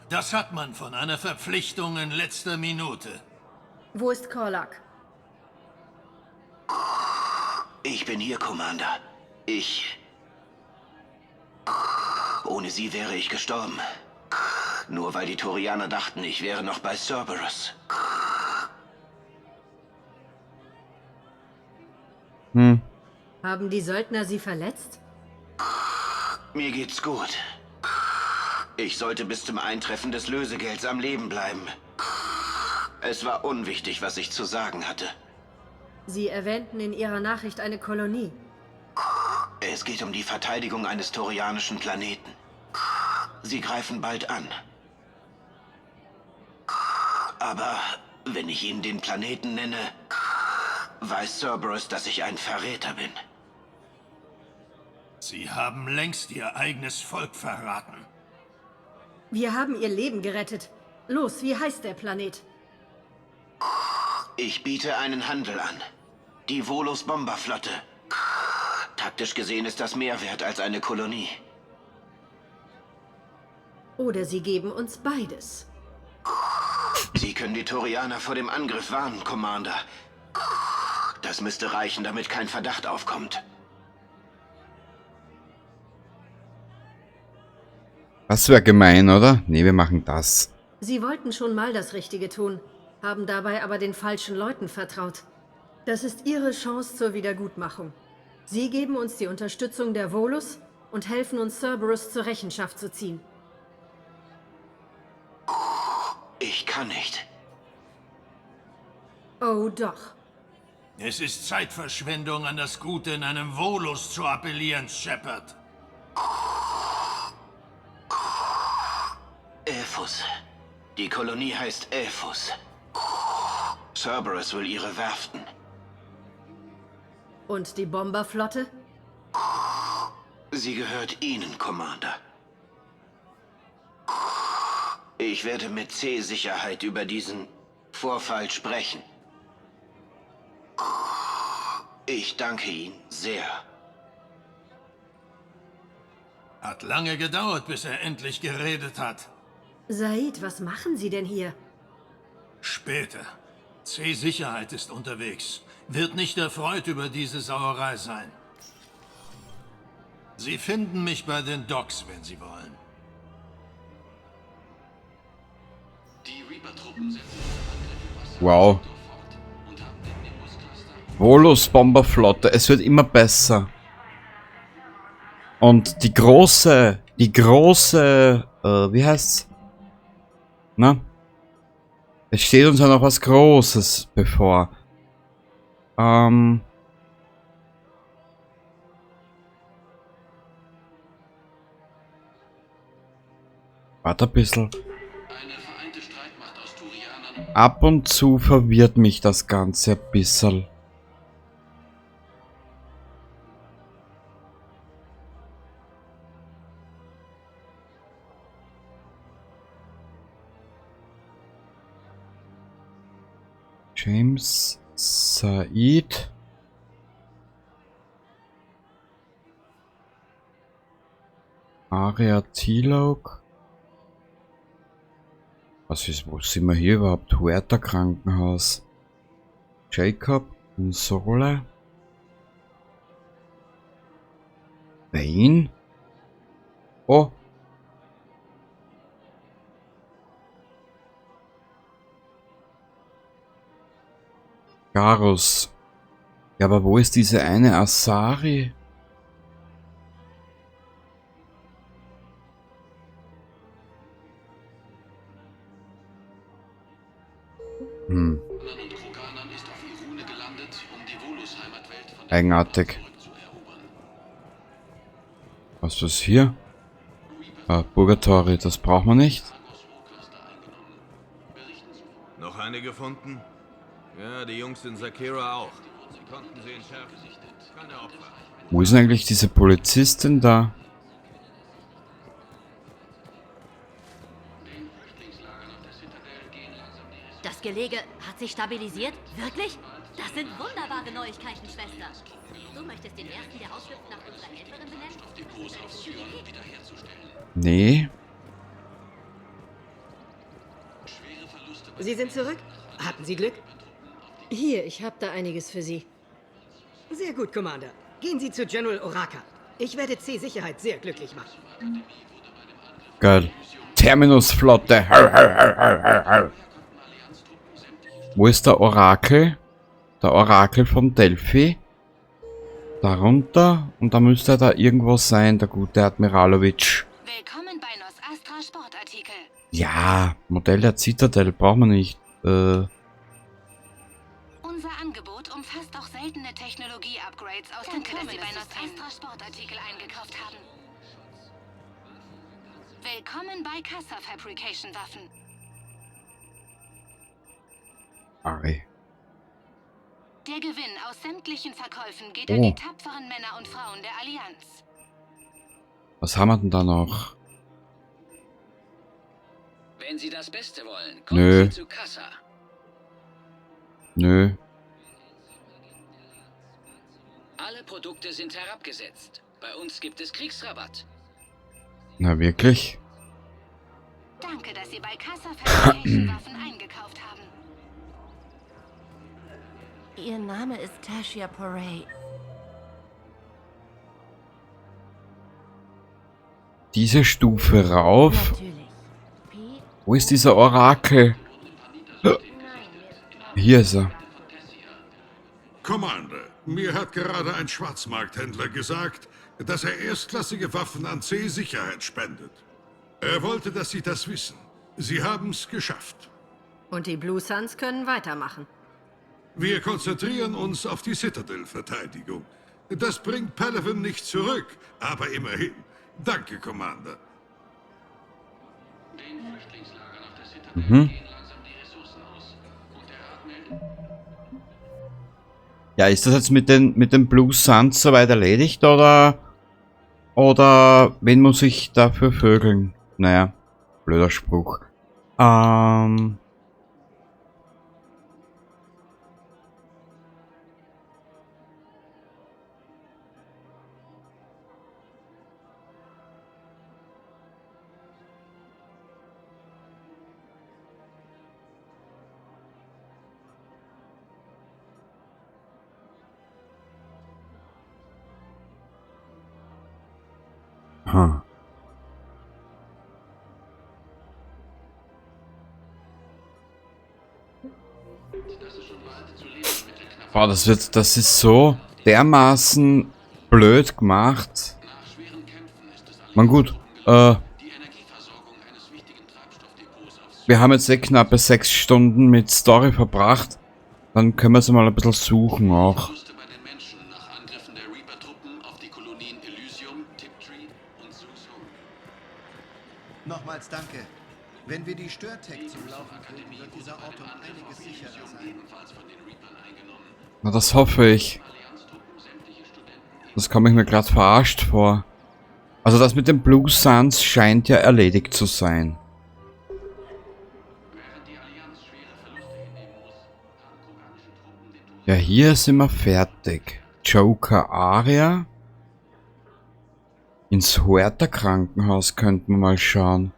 Das hat man von einer Verpflichtung in letzter Minute. Wo ist Korlak? Ich bin hier, Commander. Ich... Ohne sie wäre ich gestorben. Nur weil die Turianer dachten, ich wäre noch bei Cerberus. Hm. Haben die Söldner Sie verletzt? Mir geht's gut. Ich sollte bis zum Eintreffen des Lösegelds am Leben bleiben. Es war unwichtig, was ich zu sagen hatte. Sie erwähnten in Ihrer Nachricht eine Kolonie. Es geht um die Verteidigung eines turianischen Planeten. Sie greifen bald an. Aber wenn ich Ihnen den Planeten nenne, weiß Cerberus, dass ich ein Verräter bin. Sie haben längst Ihr eigenes Volk verraten. Wir haben Ihr Leben gerettet. Los, wie heißt der Planet? Ich biete einen Handel an. Die Volus Bomberflotte. Taktisch gesehen ist das mehr wert als eine Kolonie. Oder Sie geben uns beides. Sie können die Turianer vor dem Angriff warnen, Commander. Das müsste reichen, damit kein Verdacht aufkommt. Das wäre gemein, oder? Nee, wir machen das. Sie wollten schon mal das Richtige tun, haben dabei aber den falschen Leuten vertraut. Das ist Ihre Chance zur Wiedergutmachung. Sie geben uns die Unterstützung der Volus und helfen uns, Cerberus zur Rechenschaft zu ziehen. Ich kann nicht. Oh doch. Es ist Zeitverschwendung, an das Gute in einem Volus zu appellieren, Shepard. Elfus. Die Kolonie heißt Elfus. Cerberus will ihre Werften. Und die Bomberflotte? Sie gehört Ihnen, Commander. Ich werde mit C-Sicherheit über diesen Vorfall sprechen. Ich danke Ihnen sehr. Hat lange gedauert, bis er endlich geredet hat. Said, was machen Sie denn hier? Später. C-Sicherheit ist unterwegs. Wird nicht erfreut über diese Sauerei sein. Sie finden mich bei den Docks, wenn Sie wollen. Die Reaper-Truppen setzen ihre Angriffe Wow. Volus Bomberflotte, es wird immer besser. Und die große, wie heißt's? Na? Es steht uns ja noch was Großes bevor. Warte ein bisschen. Ab und zu verwirrt mich das Ganze ein bisschen. James Said. Aria T'Loak. Was ist, wo sind wir hier überhaupt? Huerta Krankenhaus. Jacob Konsole. Wayne? Oh. Garrus. Ja, aber wo ist diese eine Asari? Hm. Eigenartig. Was ist das hier? Ah, Purgatory, das braucht man nicht. Noch eine gefunden? Ja, die Jungs in Zakera auch. Sie konnten sie entschärfen. Keine Opfer. Wo ist denn eigentlich diese Polizistin da? Das Gelege hat sich stabilisiert? Wirklich? Das sind wunderbare Neuigkeiten, Schwester. Du möchtest den ersten, der ausschlüpft, nach unserer Helferin benennen? Nee. Sie sind zurück? Hatten Sie Glück? Hier, ich hab da einiges für Sie. Sehr gut, Commander. Gehen Sie zu General Oraka. Ich werde C-Sicherheit sehr glücklich machen. Geil. Terminusflotte. Hau, hau, hau, hau, hau, hau. Wo ist der Orakel? Der Orakel von Delphi. Darunter. Und da müsste er da irgendwo sein, der gute Admiralowitsch. Willkommen bei Nos Astra Sportartikel. Ja, Modell der Zitadelle braucht man nicht. Unser Angebot umfasst auch seltene Technologie-Upgrades aus dem Dass Sie bei Nos Astra Sportartikel eingekauft haben. Willkommen bei Casa Fabrication Waffen. Ari. Der Gewinn aus sämtlichen Verkäufen geht an Oh. die tapferen Männer und Frauen der Allianz. Was haben wir denn da noch? Wenn Sie das Beste wollen, kommen Nö. Sie zu Kassa. Nö. Alle Produkte sind herabgesetzt. Bei uns gibt es Kriegsrabatt. Na wirklich? Danke, dass Sie bei Casa Fabrication Waffen eingekauft haben. Ihr Name ist Tashia Poray. Diese Stufe rauf. Natürlich. Wo ist dieser Orakel? Hier ist er. Commander, mir hat gerade ein Schwarzmarkthändler gesagt, dass er erstklassige Waffen an C-Sicherheit spendet. Er wollte, dass Sie das wissen. Sie haben's geschafft. Und die Blue Suns können weitermachen. Wir konzentrieren uns auf die Citadel-Verteidigung. Das bringt Palaven nicht zurück, aber immerhin. Danke, Commander. Mhm. Ja, ist das jetzt mit den Blue Suns soweit erledigt, oder? Oder wen muss ich dafür vögeln? Naja, blöder Spruch. Huh. Boah, das ist so dermaßen blöd gemacht. Man gut, wir haben jetzt eh knappe 6 Stunden mit Story verbracht. Dann können wir sie mal ein bisschen suchen auch. Nochmals danke. Wenn wir die Störtech zum Laufen kriegen, wird dieser Ort um einiges sicherer sein. Na, das hoffe ich. Das komme ich mir grad verarscht vor. Also das mit den Blue Suns scheint ja erledigt zu sein. Ja, hier sind wir fertig. Joker Aria. Ins Huerta Krankenhaus könnten wir mal schauen.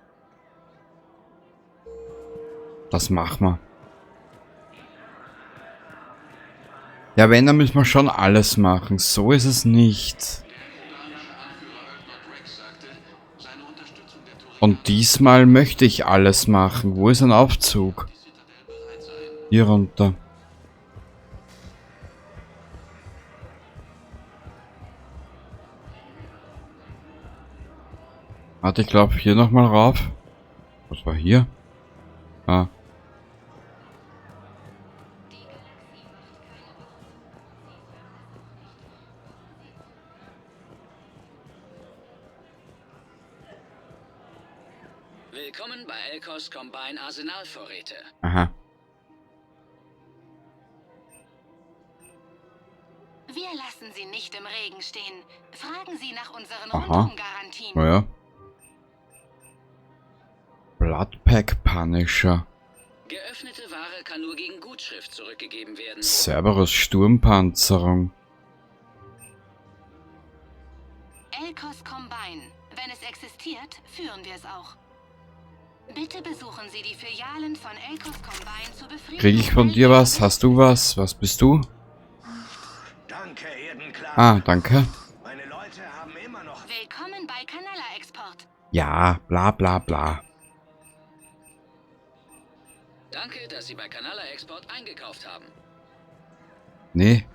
Das machen wir. Ja, wenn, dann müssen wir schon alles machen. So ist es nicht. Und diesmal möchte ich alles machen. Wo ist ein Aufzug? Hier runter. Warte, ich glaub, hier nochmal rauf. Was war hier? Ah. Willkommen bei Elcos Combine Arsenalvorräte. Aha. Wir lassen Sie nicht im Regen stehen. Fragen Sie nach unseren Aha. Rundumgarantien. Naja. Bloodpack Punisher. Geöffnete Ware kann nur gegen Gutschrift zurückgegeben werden. Cerberus Sturmpanzerung. Elcos Combine. Wenn es existiert, führen wir es auch. Bitte besuchen Sie die Filialen von Elcos Combine zur Befriedigung. Krieg ich von dir was? Hast du was? Was bist du? Danke, werden klagen. Ah, danke. Meine Leute haben immer noch... Willkommen bei Canella Export. Ja, bla bla bla. Danke, dass Sie bei Canala Export eingekauft haben. Nee.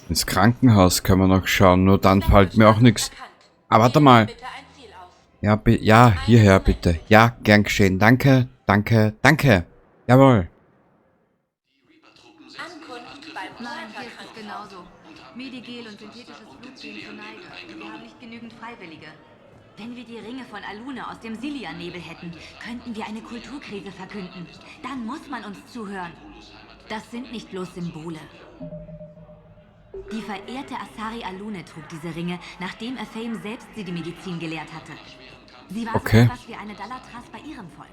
Ins Krankenhaus können wir noch schauen, nur dann fällt mir auch nichts. Ah, warte mal. Ja, ja, hierher bitte. Ja, gern geschehen. Danke, danke, danke. Jawohl. Nein, hier ist es genauso. Medigel und synthetisches Blut gehen zur Neige. Und wir haben nicht genügend Freiwillige. Wenn wir die Ringe von Alune aus dem Silia-Nebel hätten, könnten wir eine Kulturkrise verkünden. Dann muss man uns zuhören. Das sind nicht bloß Symbole. Die verehrte Asari Alune trug diese Ringe, nachdem Aphame selbst sie die Medizin gelehrt hatte. Sie war Okay. so etwas wie eine Dalatras bei ihrem Volk.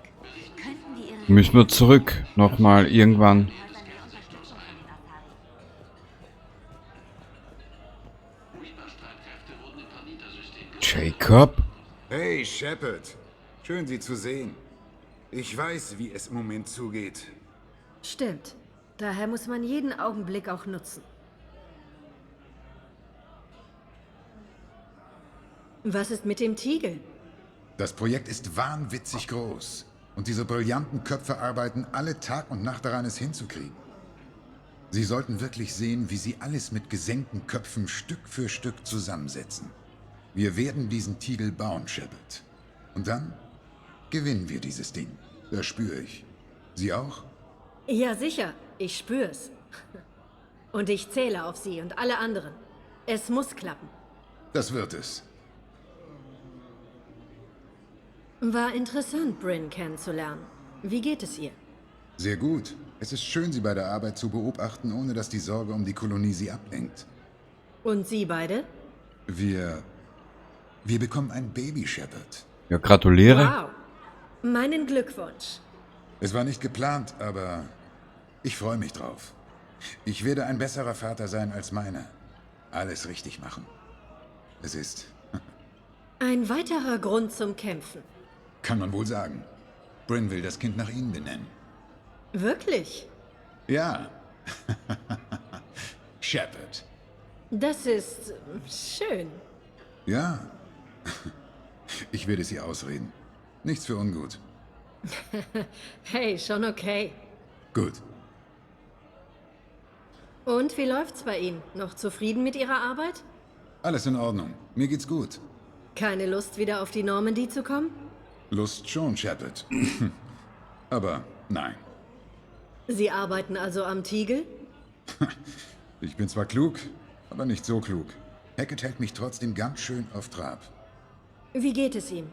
Könnten wir ihre Müssen wir zurück. Nochmal irgendwann. Jacob? Hey, Shepard. Schön, Sie zu sehen. Ich weiß, wie es im Moment zugeht. Stimmt. Daher muss man jeden Augenblick auch nutzen. Was ist mit dem Tiegel? Das Projekt ist wahnwitzig groß. Und diese brillanten Köpfe arbeiten alle Tag und Nacht daran, es hinzukriegen. Sie sollten wirklich sehen, wie sie alles mit gesenkten Köpfen Stück für Stück zusammensetzen. Wir werden diesen Tiegel bauen, Shepard. Und dann gewinnen wir dieses Ding. Das spüre ich. Sie auch? Ja, sicher. Ich spür's. Und ich zähle auf Sie und alle anderen. Es muss klappen. Das wird es. War interessant, Bryn kennenzulernen. Wie geht es ihr? Sehr gut. Es ist schön, Sie bei der Arbeit zu beobachten, ohne dass die Sorge um die Kolonie Sie ablenkt. Und Sie beide? Wir bekommen ein Baby, Shepard. Ja, gratuliere. Wow. Meinen Glückwunsch. Es war nicht geplant, aber ich freue mich drauf. Ich werde ein besserer Vater sein als meiner. Alles richtig machen. Es ist, Ein weiterer Grund zum Kämpfen. kann man wohl sagen. Bryn will das Kind nach Ihnen benennen. Wirklich? Ja. Shepard. Das ist schön. Ja. Ich werde sie ausreden. Nichts für ungut. Hey, schon okay. Gut. Und wie läuft's bei Ihnen? Noch zufrieden mit Ihrer Arbeit? Alles in Ordnung. Mir geht's gut. Keine Lust, wieder auf die Normandy zu kommen? Lust schon, Shepard. Aber nein. Sie arbeiten also am Tiegel? Ich bin zwar klug, aber nicht so klug. Hackett hält mich trotzdem ganz schön auf Trab. Wie geht es ihm?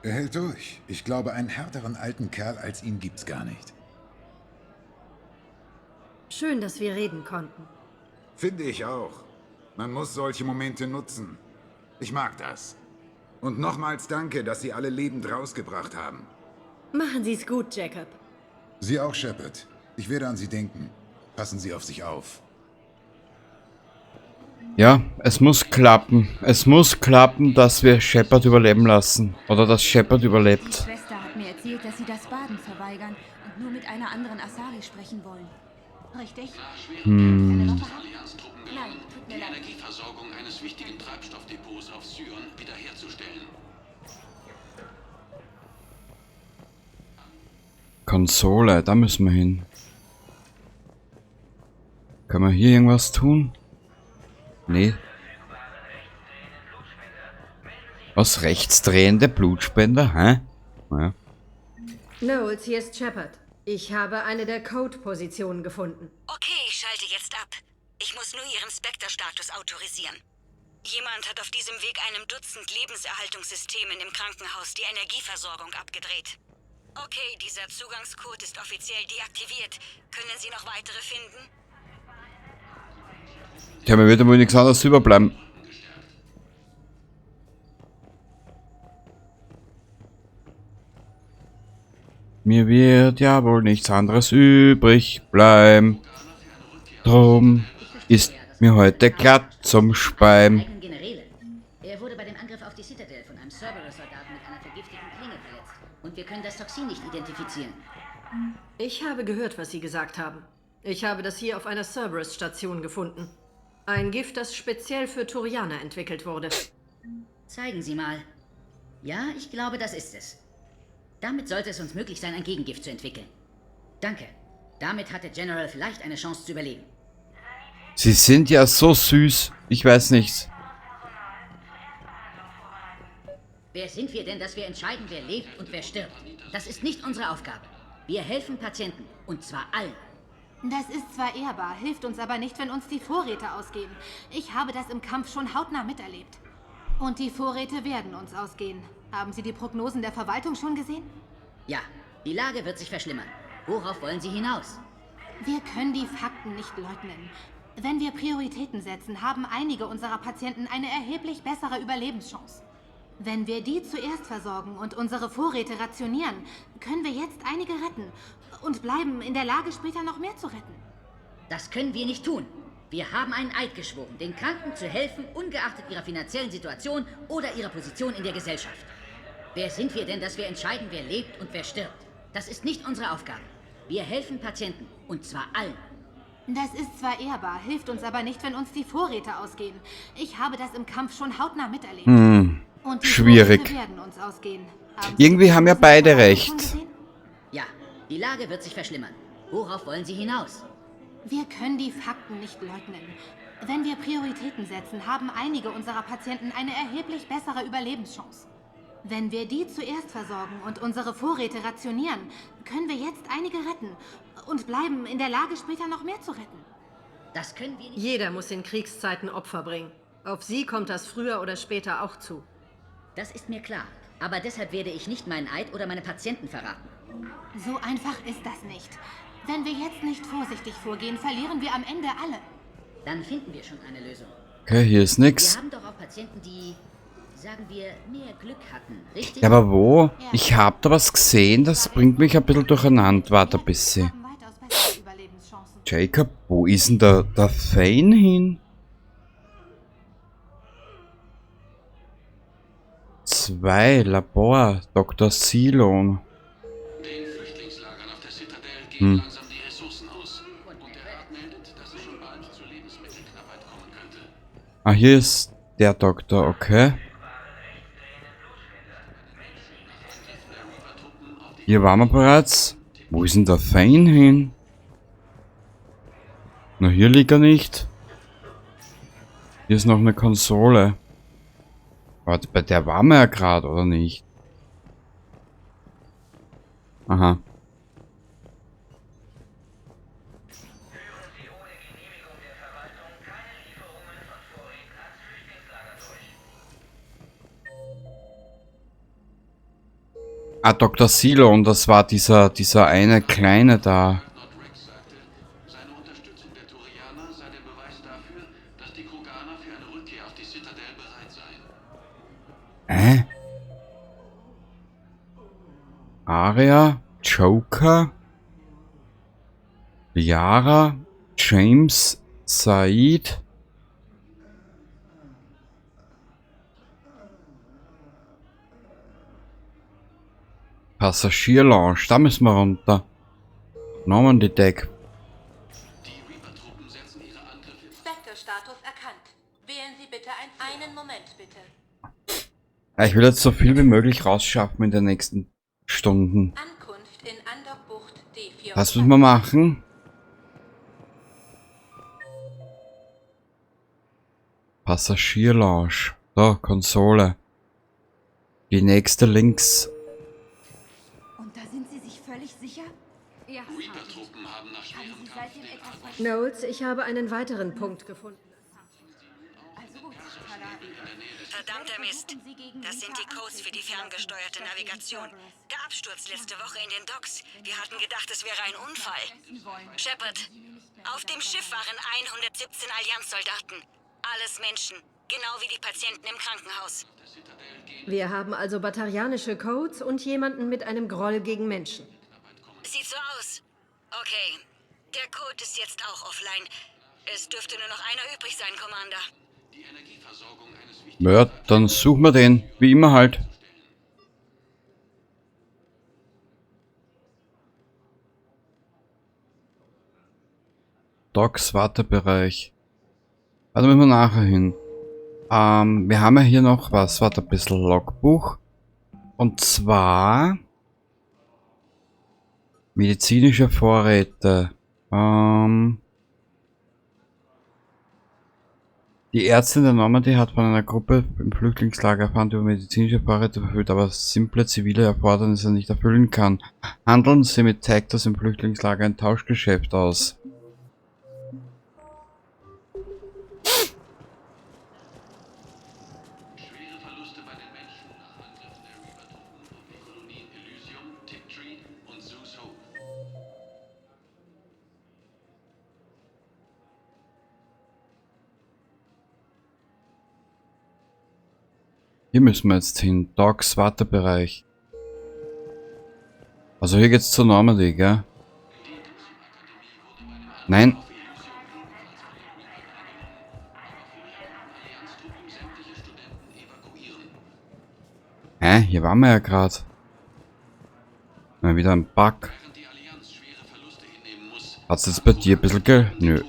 Er hält durch. Ich glaube, einen härteren alten Kerl als ihn gibt's gar nicht. Schön, dass wir reden konnten. Finde ich auch. Man muss solche Momente nutzen. Ich mag das. Und nochmals danke, dass Sie alle lebend rausgebracht haben. Machen Sie's gut, Jacob. Sie auch, Shepard. Ich werde an Sie denken. Passen Sie auf sich auf. Ja, es muss klappen. Es muss klappen, dass wir Shepard überleben lassen. Oder dass Shepard Die überlebt. Schwester hat mir erzählt, dass sie das Baden verweigern und nur mit einer anderen Asari sprechen wollen. Richtig? Hm. Nein, tut mir Die leid. Energieversorgung eines wichtigen Treibstoffdepots auf Syon wiederherzustellen. Konsole, da müssen wir hin. Können wir hier irgendwas tun? Nee. Was? Rechtsdrehende Blutspender? Hä? Ja. Knowles, hier ist Shepard. Ich habe eine der Code-Positionen gefunden. Okay, ich schalte jetzt ab. Ich muss nur Ihren Spectre-Status autorisieren. Jemand hat auf diesem Weg einem Dutzend Lebenserhaltungssystemen im Krankenhaus die Energieversorgung abgedreht. Okay, dieser Zugangscode ist offiziell deaktiviert. Können Sie noch weitere finden? Tja, mir wird ja wohl nichts anderes überbleiben. Mir wird ja wohl nichts anderes übrig bleiben. Drum ist mir heute glatt zum Speim. Eigenen Generäle. Er wurde bei dem Angriff auf die Citadel von einem Cerberus-Soldaten mit einer vergifteten Klinge verletzt. Und wir können das Toxin nicht identifizieren. Ich habe gehört, was Sie gesagt haben. Ich habe das hier auf einer Cerberus-Station gefunden. Ein Gift, das speziell für Turianer entwickelt wurde. Zeigen Sie mal. Ja, ich glaube, das ist es. Damit sollte es uns möglich sein, ein Gegengift zu entwickeln. Danke. Damit hat der General vielleicht eine Chance zu überleben. Sie sind ja so süß. Ich weiß nichts. Wer sind wir denn, dass wir entscheiden, wer lebt und wer stirbt? Das ist nicht unsere Aufgabe. Wir helfen Patienten. Und zwar allen. Das ist zwar ehrbar, hilft uns aber nicht, wenn uns die Vorräte ausgehen. Ich habe das im Kampf schon hautnah miterlebt. Und die Vorräte werden uns ausgehen. Haben Sie die Prognosen der Verwaltung schon gesehen? Ja, die Lage wird sich verschlimmern. Worauf wollen Sie hinaus? Wir können die Fakten nicht leugnen. Wenn wir Prioritäten setzen, haben einige unserer Patienten eine erheblich bessere Überlebenschance. Wenn wir die zuerst versorgen und unsere Vorräte rationieren, können wir jetzt einige retten und bleiben in der Lage, später noch mehr zu retten. Das können wir nicht tun. Wir haben einen Eid geschworen, den Kranken zu helfen, ungeachtet ihrer finanziellen Situation oder ihrer Position in der Gesellschaft. Wer sind wir denn, dass wir entscheiden, wer lebt und wer stirbt? Das ist nicht unsere Aufgabe. Wir helfen Patienten, und zwar allen. Das ist zwar ehrbar, hilft uns aber nicht, wenn uns die Vorräte ausgehen. Ich habe das im Kampf schon hautnah miterlebt. Und die Schwierig. Vorräte werden uns ausgehen. Haben Sie Irgendwie die haben ja Prognosen der beide Verwaltung schon recht. gesehen? Ja, die Lage wird sich verschlimmern. Worauf wollen Sie hinaus? Wir können die Fakten nicht leugnen. Wenn wir Prioritäten setzen, haben einige unserer Patienten eine erheblich bessere Überlebenschance. Wenn wir die zuerst versorgen und unsere Vorräte rationieren, können wir jetzt einige retten und bleiben in der Lage, später noch mehr zu retten. Das können wir nicht. Jeder muss in Kriegszeiten Opfer bringen. Auf Sie kommt das früher oder später auch zu. Das ist mir klar. Aber deshalb werde ich nicht meinen Eid oder meine Patienten verraten. So einfach ist das nicht. Wenn wir jetzt nicht vorsichtig vorgehen, verlieren wir am Ende alle. Dann finden wir schon eine Lösung. Okay, hier ist nix. Wir haben doch auch Patienten, die, sagen wir, mehr Glück hatten, richtig? Ja, aber wo? Ich hab da was gesehen, das bringt mich ein bisschen durcheinander. Warte ein bisschen. Jacob, wo ist denn der Thane hin? 2, Labor, Dr. Silon. Den Flüchtlingslagern auf der Citadel gehen langsam die Ressourcen aus. Und der Rat meldet, dass es schon bald zu Lebensmittelknappheit kommen könnte. Ah, hier ist der Doktor, okay. Hier waren wir bereits. Wo ist denn der Thane hin? Na, hier liegt er nicht. Hier ist noch eine Konsole. Warte, bei der waren wir ja gerade, oder nicht? Aha. Ah, Dr. Silon, das war dieser eine Kleine da. Hä? Aria, Joker, Liara, James, Said. Passagierlounge, da müssen wir runter. Normandy Deck. Spectre-Status erkannt. Wählen Sie bitte einen Moment, bitte. Ja, ich will jetzt so viel wie möglich rausschaffen in den nächsten Stunden. Ankunft in Andockbucht D4. Was müssen wir machen? Passagierlounge. Da, Konsole. Die nächste links. Und da sind Sie sich völlig sicher? Ja. Reaper-Truppen haben nach schwerem Haben Sie Kampf seitdem den etwas Argus Knowles, ich habe einen weiteren Punkt gefunden. Also gut, Tala. Verdammter Mist. Das sind die Codes für die ferngesteuerte Navigation. Der Absturz letzte Woche in den Docks. Wir hatten gedacht, es wäre ein Unfall. Shepard, auf dem Schiff waren 117 Allianzsoldaten. Alles Menschen. Genau wie die Patienten im Krankenhaus. Wir haben also batarianische Codes und jemanden mit einem Groll gegen Menschen. Sieht so aus. Okay. Der Code ist jetzt auch offline. Es dürfte nur noch einer übrig sein, Commander. Ja, dann suchen wir den. Wie immer halt. Docks Wartebereich. Da müssen wir nachher hin. Wir haben ja hier noch was. Warte ein bisschen. Logbuch. Und zwar medizinische Vorräte. Die Ärztin der Normandy hat von einer Gruppe im Flüchtlingslager erfahren, die über medizinische Vorräte verfügt, aber simple zivile Erfordernisse nicht erfüllen kann. Handeln Sie mit Tactus im Flüchtlingslager ein Tauschgeschäft aus. Hier müssen wir jetzt hin. Docks Wartebereich. Also hier geht's zur Normandy, gell? Nein. Hä? Hier waren wir ja grad. Mal wieder ein Bug. Hat's jetzt bei dir ein bisschen ge-, Nö.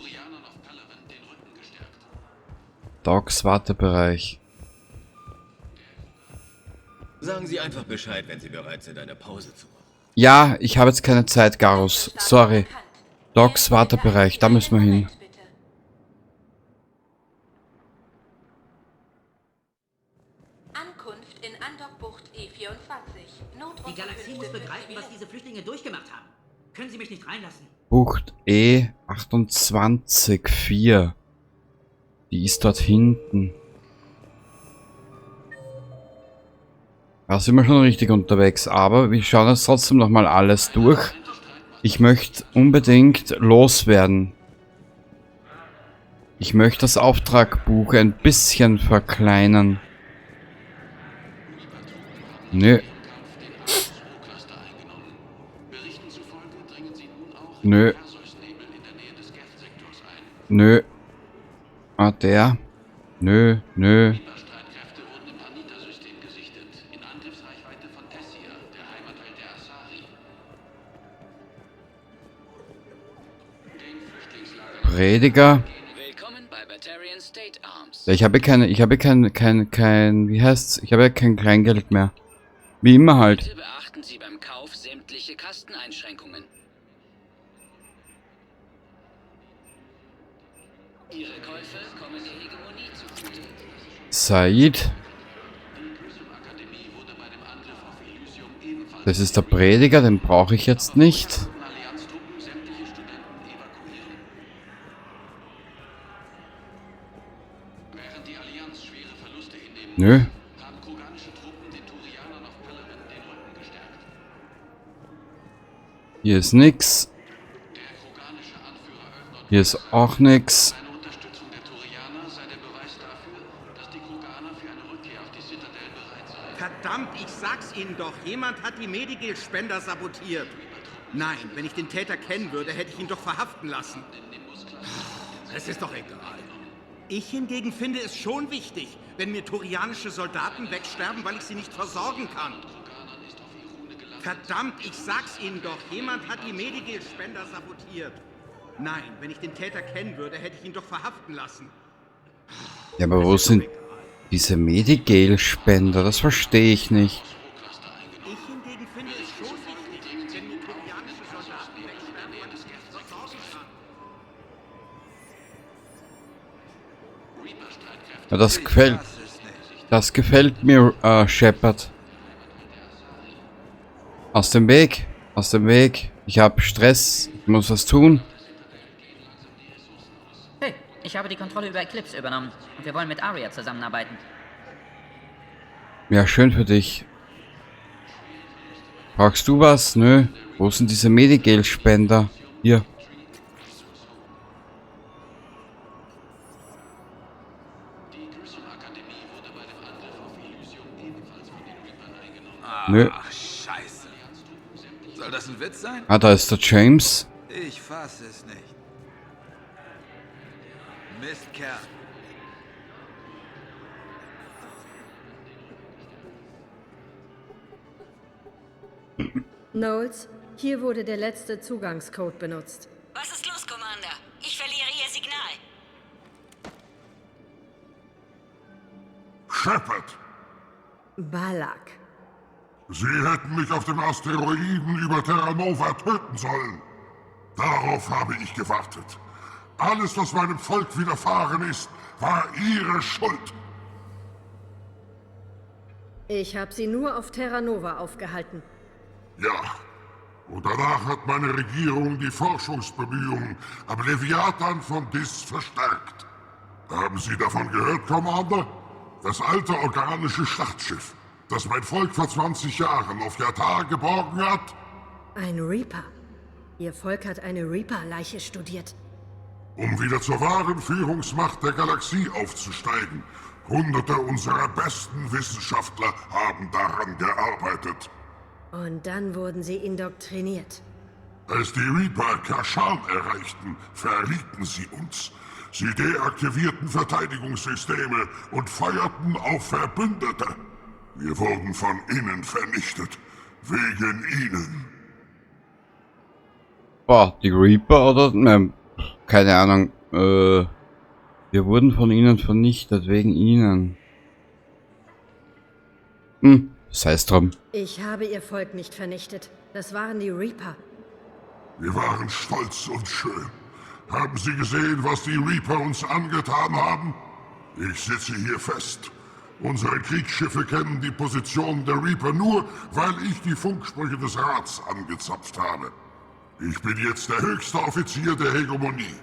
Docks Wartebereich. Sagen Sie einfach Bescheid, wenn Sie bereit sind, eine Pause zu machen. Ja, ich habe jetzt keine Zeit, Garrus. Sorry. Docks Wartebereich, da müssen wir hin. Ankunft in Andockbucht E24. Die Galaxie muss begreifen, was diese Flüchtlinge durchgemacht haben. Können Sie mich nicht reinlassen? Bucht E28-4. Die ist dort hinten. Da sind wir schon richtig unterwegs, aber wir schauen jetzt trotzdem nochmal alles durch. Ich möchte unbedingt loswerden. Ich möchte das Auftragbuch ein bisschen verkleinern. Nö. Nö. Nö. Ah, der. Nö, nö. Prediger. Ja, ich habe keine, ich habe kein, kein, kein, wie heißt's? Ich habe ja kein Kleingeld mehr. Wie immer halt. Bitte beachten Sie beim Kauf sämtliche Kasteneinschränkungen. Ihre Käufe kommen der Hegemonie zugute. Zaeed. Das ist der Prediger, den brauche ich jetzt nicht. Nö. Hier ist nix. Hier ist auch nix. Verdammt, ich sag's Ihnen doch. Jemand hat die Medigel-Spender sabotiert. Nein, wenn ich den Täter kennen würde, hätte ich ihn doch verhaften lassen. Es ist doch egal. Ich hingegen finde es schon wichtig, wenn mir turianische Soldaten wegsterben, weil ich sie nicht versorgen kann. Verdammt, ich sag's Ihnen doch. Jemand hat die Medigel-Spender sabotiert. Nein, wenn ich den Täter kennen würde, hätte ich ihn doch verhaften lassen. Ja, aber wo sind diese Medigel-Spender? Das verstehe ich nicht. Ich hingegen finde es schon wichtig, wenn mir turianische Soldaten wegsterben, weil ich sie nicht versorgen kann. Ja, das gefällt. Das gefällt mir, Shepard. Aus dem Weg. Aus dem Weg. Ich hab Stress. Ich muss was tun. Hey, ich habe die Kontrolle über Eclipse übernommen. Und wir wollen mit Aria zusammenarbeiten. Ja, schön für dich. Brauchst du was? Nö. Wo sind diese Medigel-Spender? Hier. Nö. Ach, scheiße. Soll das ein Witz sein? Ah, da ist der James. Ich fass es nicht. Mistkerl. Knowles, hier wurde der letzte Zugangscode benutzt. Was ist los, Commander? Ich verliere Balak. Sie hätten mich auf dem Asteroiden über Terra Nova töten sollen. Darauf habe ich gewartet. Alles, was meinem Volk widerfahren ist, war Ihre Schuld. Ich habe sie nur auf Terra Nova aufgehalten. Ja. Und danach hat meine Regierung die Forschungsbemühungen am Leviathan von Dis verstärkt. Haben Sie davon gehört, Commander? Das alte organische Schlachtschiff, das mein Volk vor 20 Jahren auf Jatar geborgen hat? Ein Reaper. Ihr Volk hat eine Reaper-Leiche studiert. Um wieder zur wahren Führungsmacht der Galaxie aufzusteigen. Hunderte unserer besten Wissenschaftler haben daran gearbeitet. Und dann wurden sie indoktriniert. Als die Reaper Kashan erreichten, verrieten sie uns. Sie deaktivierten Verteidigungssysteme und feuerten auf Verbündete. Wir wurden von innen vernichtet. Wegen ihnen. Boah, die Reaper oder? Nein, keine Ahnung. Wir wurden von ihnen vernichtet, wegen ihnen. Sei es drum. Ich habe ihr Volk nicht vernichtet. Das waren die Reaper. Wir waren stolz und schön. Haben Sie gesehen, was die Reaper uns angetan haben? Ich sitze hier fest. Unsere Kriegsschiffe kennen die Position der Reaper nur, weil ich die Funksprüche des Rats angezapft habe. Ich bin jetzt der höchste Offizier der Hegemonie.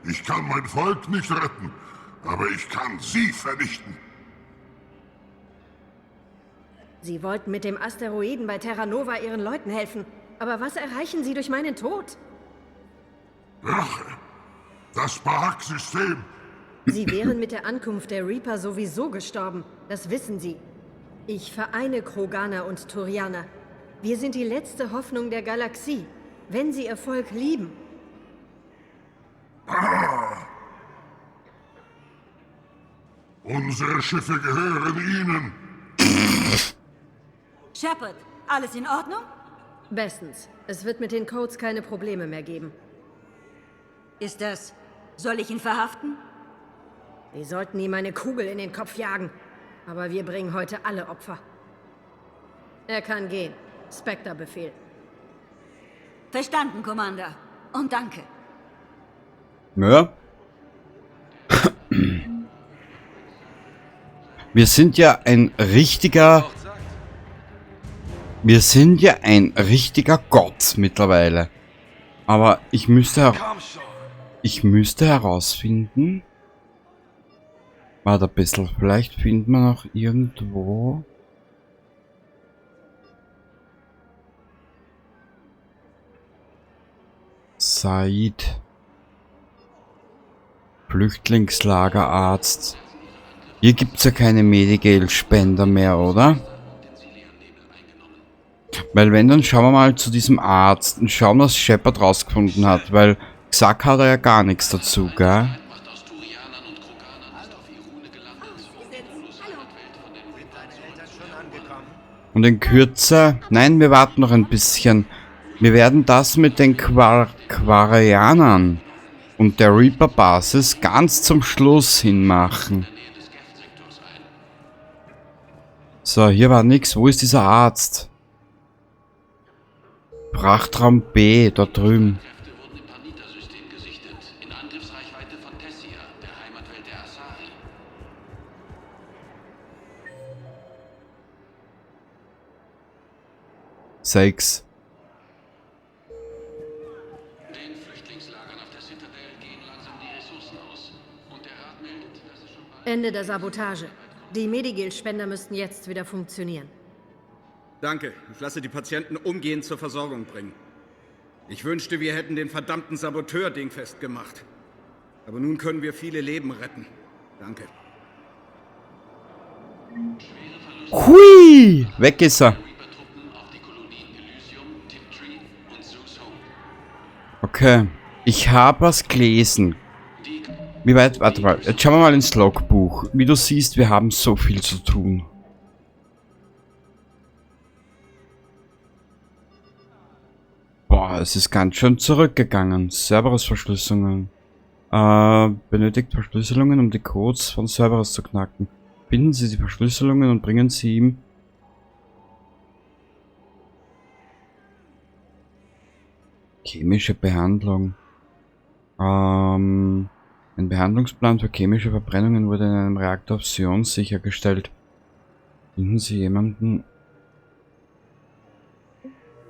Ich kann mein Volk nicht retten, aber ich kann sie vernichten. Sie wollten mit dem Asteroiden bei Terra Nova ihren Leuten helfen. Aber was erreichen sie durch meinen Tod? Rache! Das Barak-System! Sie wären mit der Ankunft der Reaper sowieso gestorben. Das wissen Sie. Ich vereine Kroganer und Turianer. Wir sind die letzte Hoffnung der Galaxie. Wenn Sie ihr Volk lieben. Ah. Unsere Schiffe gehören Ihnen. Shepard, alles in Ordnung? Bestens. Es wird mit den Codes keine Probleme mehr geben. Ist das... Soll ich ihn verhaften? Sie sollten ihm eine Kugel in den Kopf jagen. Aber wir bringen heute alle Opfer. Er kann gehen. Spectre-Befehl. Verstanden, Commander. Und danke. Ja. Wir sind ja ein richtiger... Wir sind ja ein richtiger Gott mittlerweile. Aber ich müsste... Ich müsste herausfinden... Warte ein bisschen, vielleicht findet man noch irgendwo... Said. Flüchtlingslagerarzt. Hier gibt's ja keine Medigel-Spender mehr, oder? Weil wenn, dann schauen wir mal zu diesem Arzt und schauen, was Shepard rausgefunden hat, weil gesagt hat er ja gar nichts dazu, gell? Und in Kürze... Nein, wir warten noch ein bisschen. Wir werden das mit den Quarianern und der Reaper-Basis ganz zum Schluss hinmachen. So, hier war nix. Wo ist dieser Arzt? Frachtraum B, dort drüben. Sechs. Ende der Sabotage. Die Medigel-Spender müssten jetzt wieder funktionieren. Danke. Ich lasse die Patienten umgehend zur Versorgung bringen. Ich wünschte, wir hätten den verdammten Saboteur dingfest gemacht. Aber nun können wir viele Leben retten. Danke. Hui! Weg ist er. Okay. Ich habe was gelesen. Wie weit? Warte mal. Jetzt schauen wir mal ins Logbuch. Wie du siehst, wir haben so viel zu tun. Boah, es ist ganz schön zurückgegangen. Cerberus-Verschlüsselungen. Benötigt Verschlüsselungen, um die Codes von Cerberus zu knacken. Finden Sie die Verschlüsselungen und bringen Sie ihm Chemische Behandlung. Ein Behandlungsplan für chemische Verbrennungen wurde in einem Reaktor auf Sion sichergestellt. Finden Sie jemanden?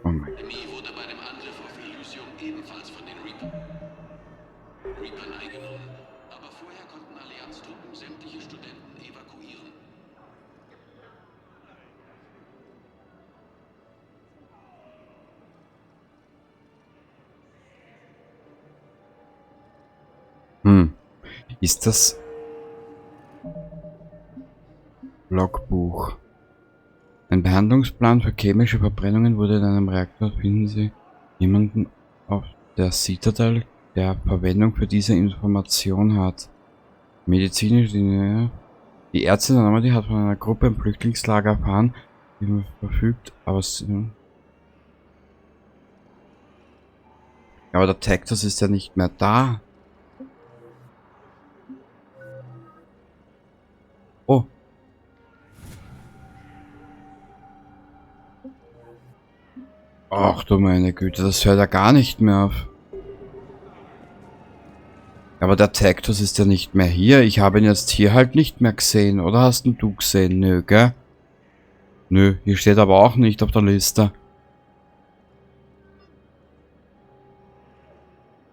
Oh mein Gott. Wurde bei dem Angriff auf Elysium ebenfalls von den Reapern eingenommen, aber vorher konnten Allianztruppen sämtliche Studenten evakuieren. Ist das Logbuch? Ein Behandlungsplan für chemische Verbrennungen wurde in einem Reaktor. Finden Sie jemanden auf der Citadel, der Verwendung für diese Information hat? Medizinisch, die Ärztin der Normandy hat von einer Gruppe im Flüchtlingslager erfahren, die man verfügt, aber ja, aber der Tactus ist ja nicht mehr da. Oh. Ach du meine Güte, das hört ja gar nicht mehr auf. Aber der Tactus ist ja nicht mehr hier. Ich habe ihn jetzt hier halt nicht mehr gesehen. Oder hast ihn du gesehen? Nö, gell? Nö, hier steht aber auch nicht auf der Liste.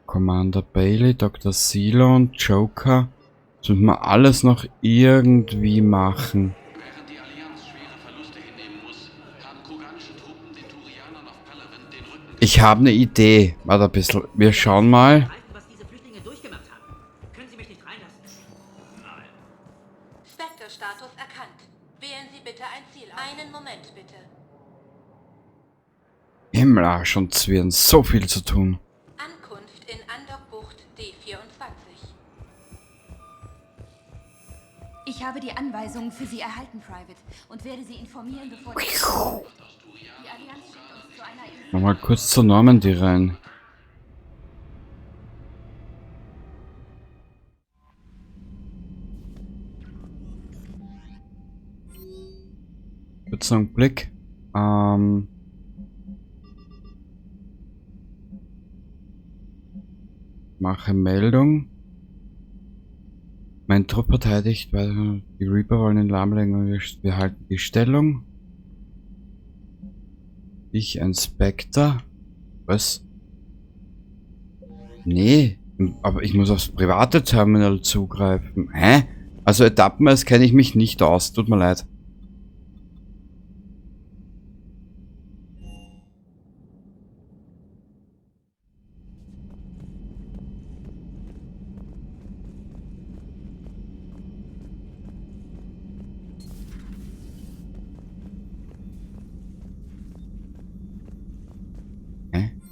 Commander Bailey, Dr. Silon, Joker. Das müssen wir alles noch irgendwie machen. Während die Allianz schwere Verluste hinnehmen muss, haben kroganische Truppen den Turianern auf Palaven den Rücken Ich habe eine Idee. Warte ein bisschen. Wir schauen mal. Was diese Flüchtlinge durchgemacht haben. Können Sie mich nicht reinlassen? Nein. Spectre-Status erkannt. Wählen Sie bitte ein Ziel aus. Einen Moment bitte. Himmelarsch und Zwirn, so viel zu tun. Ankunft in Andok-Bucht D24. Ich habe die Anweisungen für Sie erhalten, Private, und werde Sie informieren, bevor die Allianz schickt uns zu einer Insel. Nochmal kurz zur Normandy rein. Kurz noch einen Blick. Mache Meldung. Mein Trupp verteidigt, weil die Reaper wollen den lahmlegen und wir halten die Stellung. Ich, ein Spectre. Was? Nee, aber ich muss aufs private Terminal zugreifen. Hä? Also etappenweise kenne ich mich nicht aus, tut mir leid.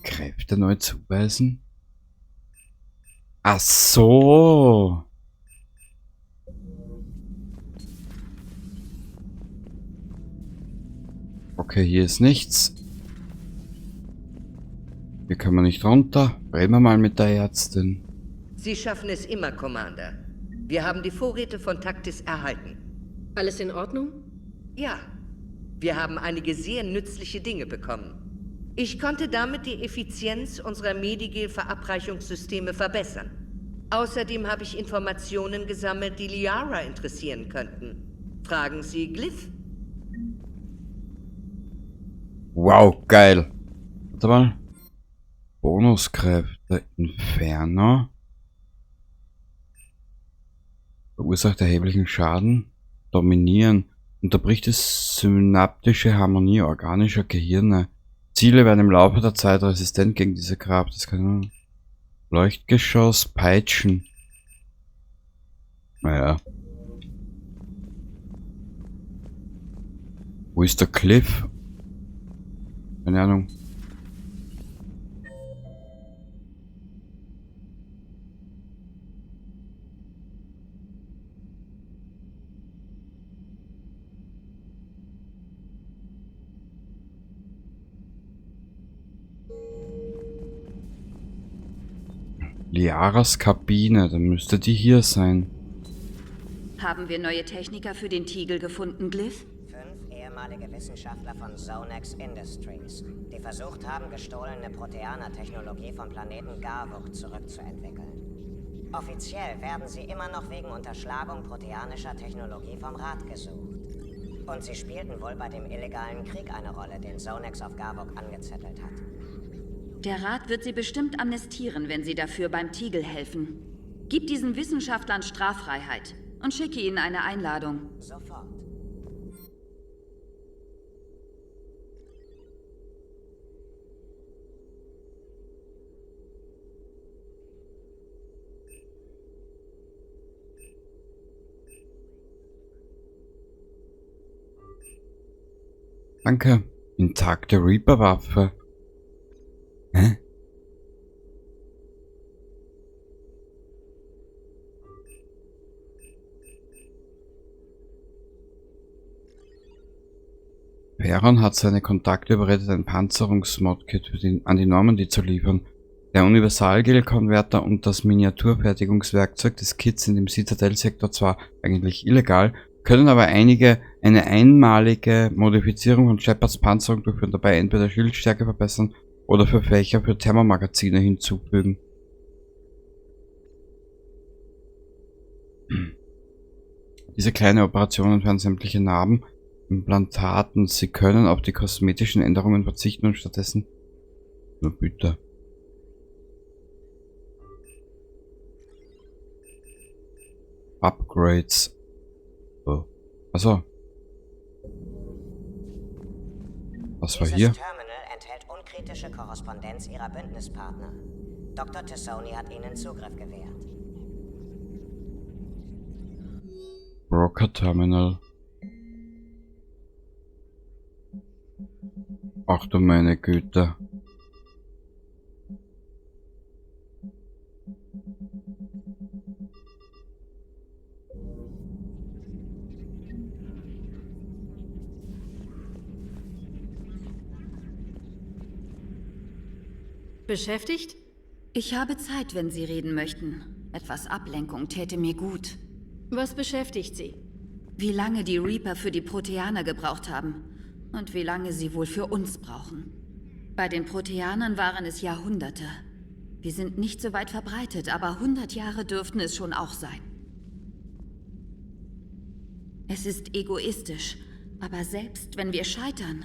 Kräfte neu zuweisen? Ach so. Okay, hier ist nichts. Hier können wir nicht runter. Reden wir mal mit der Ärztin. Sie schaffen es immer, Commander. Wir haben die Vorräte von Tactis erhalten. Alles in Ordnung? Ja. Wir haben einige sehr nützliche Dinge bekommen. Ich konnte damit die Effizienz unserer Medigel-Verabreichungssysteme verbessern. Außerdem habe ich Informationen gesammelt, die Liara interessieren könnten. Fragen Sie Glyph. Wow, geil. Warte mal. Bonuskräfte Inferno. Verursacht erheblichen Schaden. Dominieren. Unterbricht die synaptische Harmonie organischer Gehirne. Ziele werden im Laufe der Zeit resistent gegen diese Kraft. Das kann Leuchtgeschoss, Peitschen. Naja. Wo ist der Cliff? Keine Ahnung. Liaras Kabine, dann müsste die hier sein. Haben wir neue Techniker für den Tiegel gefunden, Glyph? Ehemalige Wissenschaftler von Zonex Industries, die versucht haben, gestohlene Proteaner-Technologie vom Planeten Garvuk zurückzuentwickeln. Offiziell werden sie immer noch wegen Unterschlagung proteanischer Technologie vom Rat gesucht. Und sie spielten wohl bei dem illegalen Krieg eine Rolle, den Zonex auf Garvuk angezettelt hat. Der Rat wird sie bestimmt amnestieren, wenn sie dafür beim Tiegel helfen. Gib diesen Wissenschaftlern Straffreiheit und schicke ihnen eine Einladung. Sofort. Danke. Intakte Reaper-Waffe. Hä? Peron hat seine Kontakte überredet, ein Panzerungsmodkit an die Normandy zu liefern. Der Universalgel-Konverter und das Miniaturfertigungswerkzeug des Kits sind im Citadel-Sektor zwar eigentlich illegal, können aber eine einmalige Modifizierung von Shepards Panzerung durchführen, dabei entweder Schildstärke verbessern oder für Fächer für Thermomagazine hinzufügen. Diese kleine Operation entfernt sämtliche Narben, Implantaten. Sie können auf die kosmetischen Änderungen verzichten und stattdessen... Nur bitte. Upgrades. Oh. Achso. Was war hier? Dieses Terminal enthält unkritische Korrespondenz ihrer Bündnispartner. Dr. T'Soni hat ihnen Zugriff gewährt. Broker Terminal. Ach du meine Güte. Beschäftigt? Ich habe Zeit, wenn Sie reden möchten. Etwas Ablenkung täte mir gut. Was beschäftigt Sie? Wie lange die Reaper für die Proteaner gebraucht haben. Und wie lange sie wohl für uns brauchen. Bei den Proteanern waren es Jahrhunderte. Wir sind nicht so weit verbreitet, aber 100 Jahre dürften es schon auch sein. Es ist egoistisch, aber selbst wenn wir scheitern...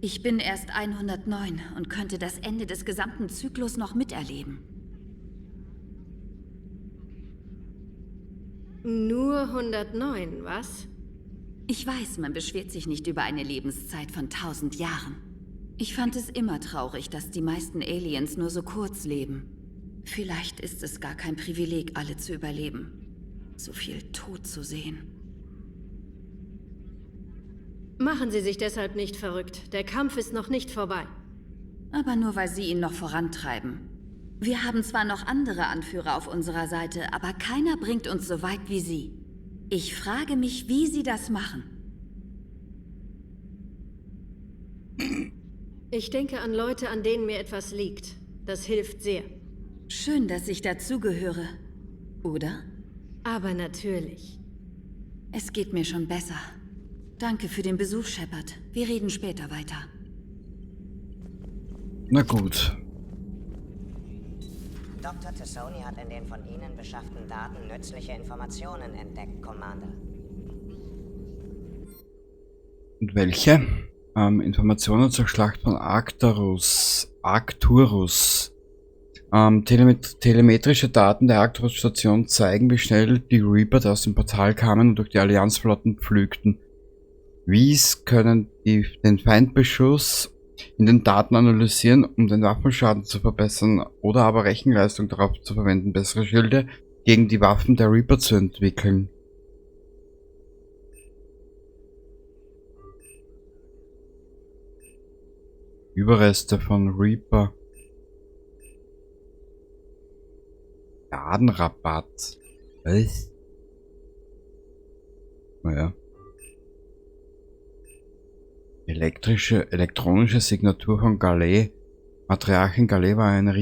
Ich bin erst 109 und könnte das Ende des gesamten Zyklus noch miterleben. Nur 109, was? Ich weiß, man beschwert sich nicht über eine Lebenszeit von 1000 Jahren. Ich fand es immer traurig, dass die meisten Aliens nur so kurz leben. Vielleicht ist es gar kein Privileg, alle zu überleben. So viel Tod zu sehen. Machen Sie sich deshalb nicht verrückt. Der Kampf ist noch nicht vorbei. Aber nur, weil Sie ihn noch vorantreiben. Wir haben zwar noch andere Anführer auf unserer Seite, aber keiner bringt uns so weit wie Sie. Ich frage mich, wie Sie das machen. Ich denke an Leute, an denen mir etwas liegt. Das hilft sehr. Schön, dass ich dazugehöre. Oder? Aber natürlich. Es geht mir schon besser. Danke für den Besuch, Shepard. Wir reden später weiter. Na gut. Dr. T'Soni hat in den von Ihnen beschafften Daten nützliche Informationen entdeckt, Commander. Und welche? Informationen zur Schlacht von Arcturus. Telemetrische Daten der Arcturus-Station zeigen, wie schnell die Reaper aus dem Portal kamen und durch die Allianzflotten pflügten. Wies können den Feindbeschuss in den Daten analysieren, um den Waffenschaden zu verbessern oder aber Rechenleistung darauf zu verwenden, bessere Schilde gegen die Waffen der Reaper zu entwickeln. Überreste von Reaper. Ladenrabatt. Was? Naja. Elektronische Signatur von Ghale. Matriarchin Galley war eine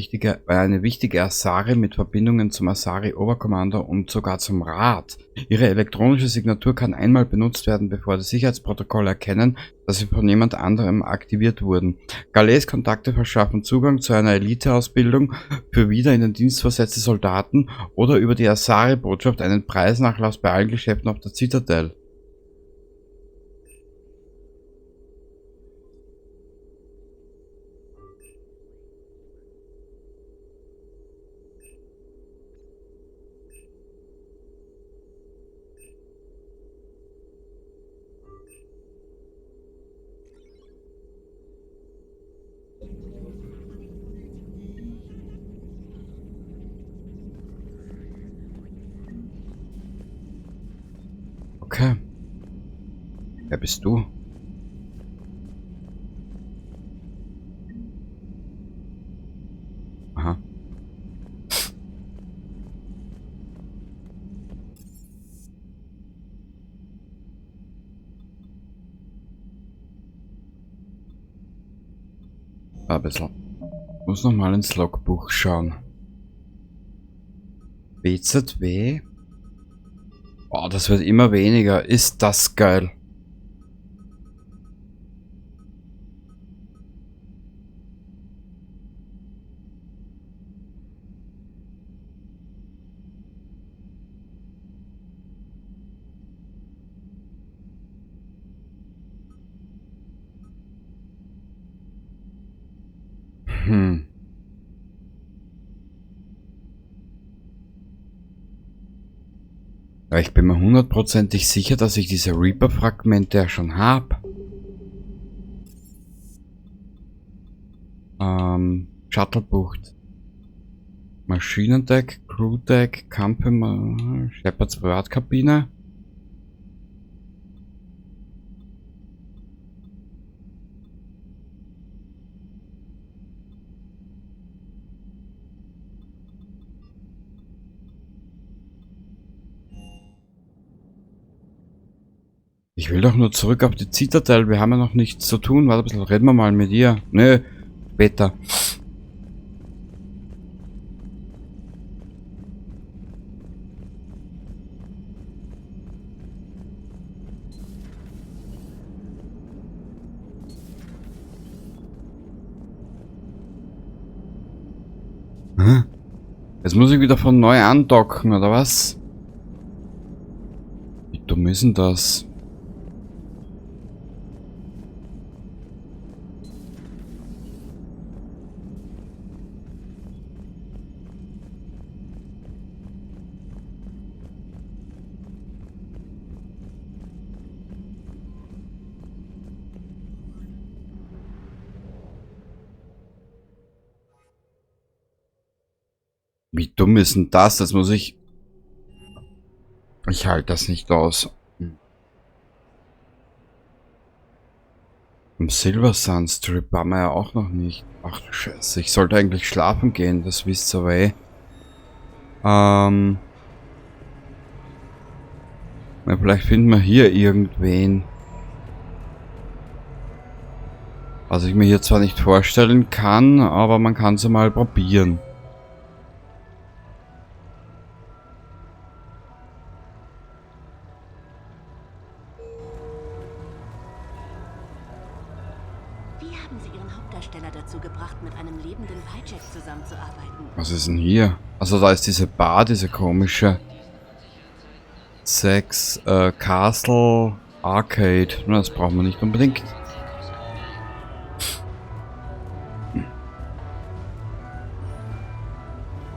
wichtige Asari mit Verbindungen zum Asari-Oberkommando und sogar zum Rat. Ihre elektronische Signatur kann einmal benutzt werden, bevor die Sicherheitsprotokolle erkennen, dass sie von jemand anderem aktiviert wurden. Galleys Kontakte verschaffen Zugang zu einer Elite-Ausbildung für wieder in den Dienst versetzte Soldaten oder über die Asari-Botschaft einen Preisnachlass bei allen Geschäften auf der Citadel. Okay. Wer bist du? Aha. Ein bisschen. Muss noch mal ins Logbuch schauen. BZW. Oh, das wird immer weniger. Ist das geil. Ja, ich bin mir hundertprozentig sicher, dass ich diese Reaper-Fragmente ja schon hab. Shuttlebucht. Maschinendeck, Crewdeck, Kampfe, Shepards Privatkabine. Ich will doch nur zurück auf die Citadel. Wir haben ja noch nichts zu tun. Warte ein bisschen, reden wir mal mit ihr. Nö, später. Hä? Jetzt muss ich wieder von neu andocken, oder was? Wie dumm ist denn das? Wie dumm ist denn das? Das muss ich... Ich halte das nicht aus. Im Silver Sun Strip waren wir ja auch noch nicht. Ach du Scheiße, ich sollte eigentlich schlafen gehen, das wisst ihr aber eh. Na, vielleicht finden wir hier irgendwen. Was ich mir hier zwar nicht vorstellen kann, aber man kann es ja mal probieren. Was ist denn hier? Also da ist diese Bar, diese komische. 6 Castle Arcade. Na, das brauchen wir nicht unbedingt.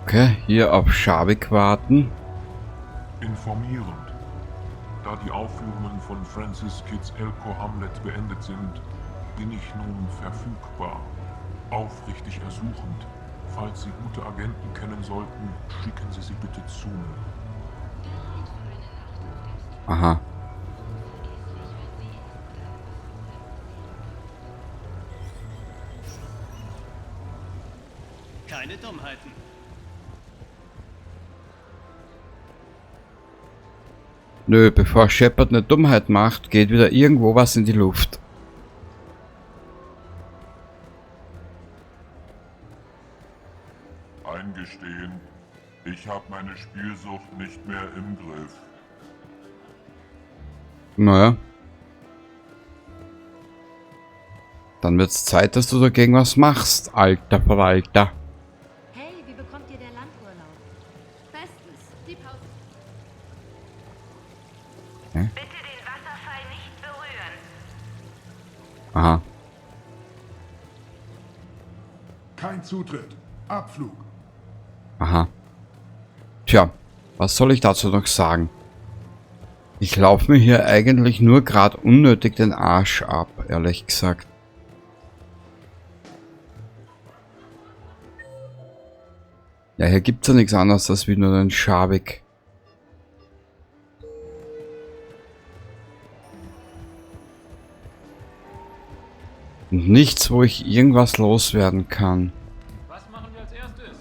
Okay, hier auf Shavik warten. Informierend. Da die Aufführungen von Francis Kidds Elcor Hamlet beendet sind, bin ich nun verfügbar. Aufrichtig ersuchend. Falls Sie gute Agenten kennen sollten, schicken Sie sie bitte zu mir. Aha. Keine Dummheiten. Nö, bevor Shepard eine Dummheit macht, geht wieder irgendwo was in die Luft. eingestehen, ich habe meine Spielsucht nicht mehr im Griff. Naja. Dann wird's Zeit, dass du dagegen was machst, alter Verwalter. Hey, wie bekommt ihr der Landurlaub? Bestens. Die Pause. Hä? Bitte den Wasserfall nicht berühren. Aha. Kein Zutritt. Abflug. Aha. Tja, was soll ich dazu noch sagen? Ich laufe mir hier eigentlich nur grad unnötig den Arsch ab, ehrlich gesagt. Ja, hier gibt's ja nichts anderes als wie nur den Schabig. Und nichts, wo ich irgendwas loswerden kann. Was machen wir als erstes?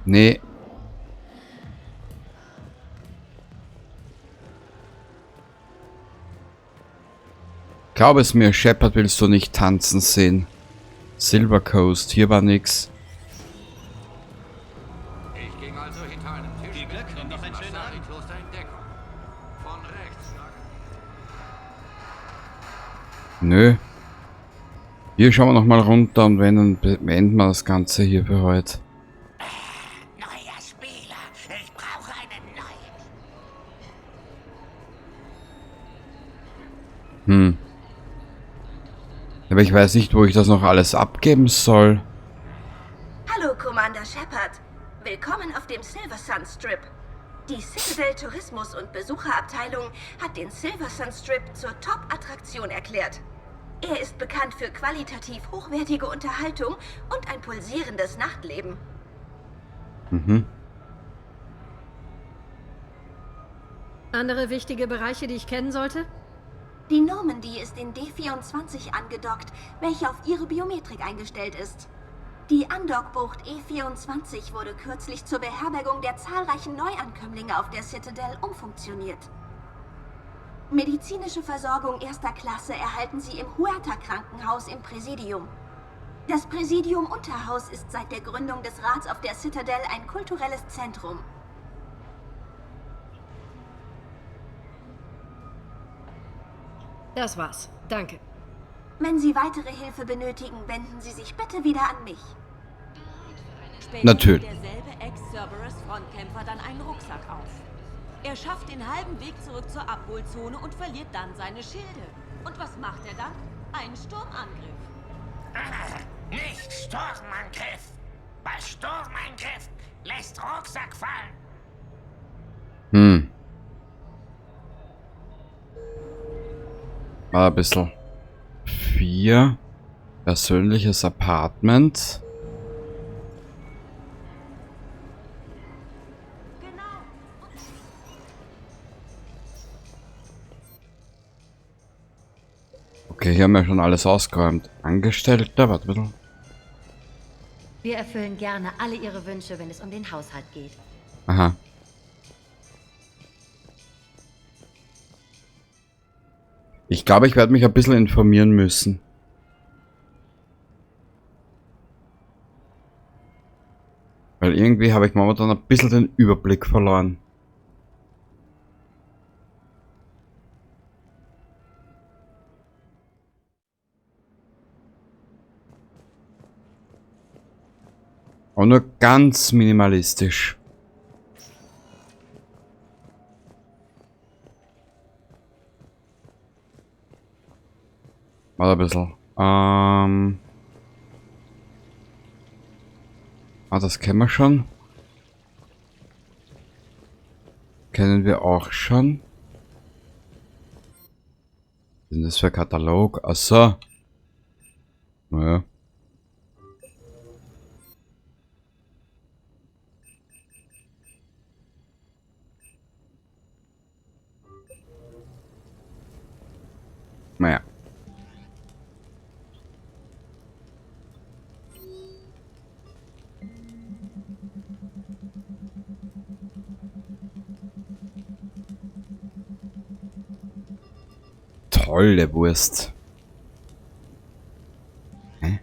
Nee. Glaub es mir, Shepard willst du nicht tanzen sehen. Silver Coast, hier war nix. Ich ging also hinter einem Tisch. Viel Glück und noch einen schönen Abend. Kloster in Deckung. Von rechts. Nö. Hier schauen wir nochmal runter und wenn, dann beenden wir das Ganze hier für heute. Neuer Spieler. Ich brauche einen neuen. Aber ich weiß nicht, wo ich das noch alles abgeben soll. Hallo, Commander Shepard. Willkommen auf dem Silver Sun Strip. Die Citadel Tourismus- und Besucherabteilung hat den Silver Sun Strip zur Top-Attraktion erklärt. Er ist bekannt für qualitativ hochwertige Unterhaltung und ein pulsierendes Nachtleben. Andere wichtige Bereiche, die ich kennen sollte? Die Normandy ist in D24 angedockt, welche auf ihre Biometrik eingestellt ist. Die Andockbucht E24 wurde kürzlich zur Beherbergung der zahlreichen Neuankömmlinge auf der Citadel umfunktioniert. Medizinische Versorgung erster Klasse erhalten Sie im Huerta-Krankenhaus im Präsidium. Das Präsidium Unterhaus ist seit der Gründung des Rats auf der Citadel ein kulturelles Zentrum. Das war's. Danke. Wenn Sie weitere Hilfe benötigen, wenden Sie sich bitte wieder an mich. Später Natürlich. nimmt derselbe Ex-Cerberus-Frontkämpfer dann einen Rucksack auf. Er schafft den halben Weg zurück zur Abholzone und verliert dann seine Schilde. Und was macht er dann? Einen Sturmangriff. Nicht Sturmangriff. Bei Sturmangriff lässt Rucksack fallen. War ein bisschen. 4. Persönliches Apartment. Okay, hier haben wir schon alles ausgeräumt. Angestellter, warte ein bisschen. Wir erfüllen gerne alle Ihre Wünsche, wenn es um den Haushalt geht. Aha. Ich glaube, ich werde mich ein bisschen informieren müssen. Weil irgendwie habe ich momentan ein bisschen den Überblick verloren. Aber nur ganz minimalistisch. Warte ein bisschen. Ah, das kennen wir schon. Kennen wir auch schon. Was ist denn das für ein Katalog? Achso. Naja. Naja. Tolle Wurst. Hä?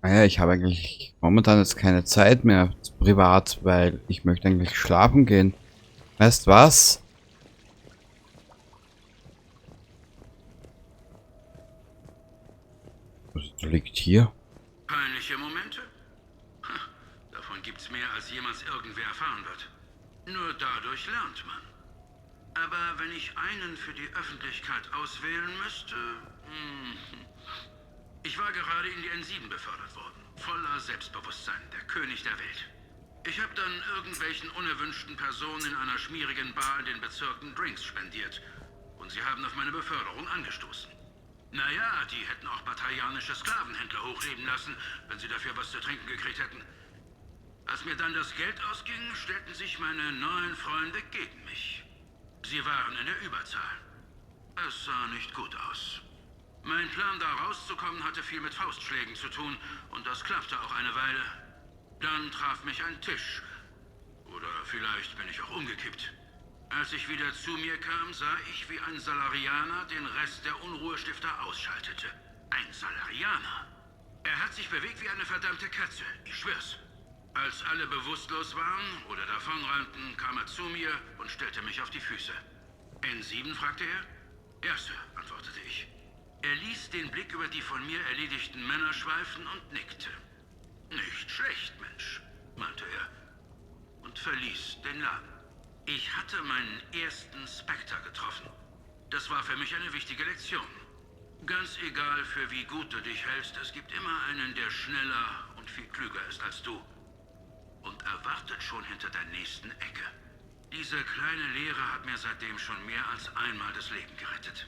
Naja, ich habe eigentlich momentan jetzt keine Zeit mehr privat, weil ich möchte eigentlich schlafen gehen. Weißt was? Was liegt hier? Peinliche Momente? Ha, davon gibt's mehr, als jemals irgendwer erfahren wird. Nur dadurch lernt man. Aber wenn ich einen für die Öffentlichkeit auswählen müsste... Ich war gerade in die N7 befördert worden. Voller Selbstbewusstsein, der König der Welt. Ich habe dann irgendwelchen unerwünschten Personen in einer schmierigen Bar in den Bezirken Drinks spendiert. Und sie haben auf meine Beförderung angestoßen. Naja, die hätten auch batarianische Sklavenhändler hochleben lassen, wenn sie dafür was zu trinken gekriegt hätten. Als mir dann das Geld ausging, stellten sich meine neuen Freunde gegen mich. Sie waren in der Überzahl. Es sah nicht gut aus. Mein Plan, da rauszukommen, hatte viel mit Faustschlägen zu tun, und das klappte auch eine Weile. Dann traf mich ein Tisch. Oder vielleicht bin ich auch umgekippt. Als ich wieder zu mir kam, sah ich, wie ein Salarianer den Rest der Unruhestifter ausschaltete. Ein Salarianer. Er hat sich bewegt wie eine verdammte Katze, ich schwör's. Als alle bewusstlos waren oder davonrannten, kam er zu mir und stellte mich auf die Füße. N7, fragte er. Ja, Sir, antwortete ich. Er ließ den Blick über die von mir erledigten Männer schweifen und nickte. Nicht schlecht, Mensch, meinte er und verließ den Laden. Ich hatte meinen ersten Spectre getroffen. Das war für mich eine wichtige Lektion. Ganz egal, für wie gut du dich hältst, es gibt immer einen, der schneller und viel klüger ist als du. Und erwartet schon hinter der nächsten Ecke. Diese kleine Lehre hat mir seitdem schon mehr als einmal das Leben gerettet.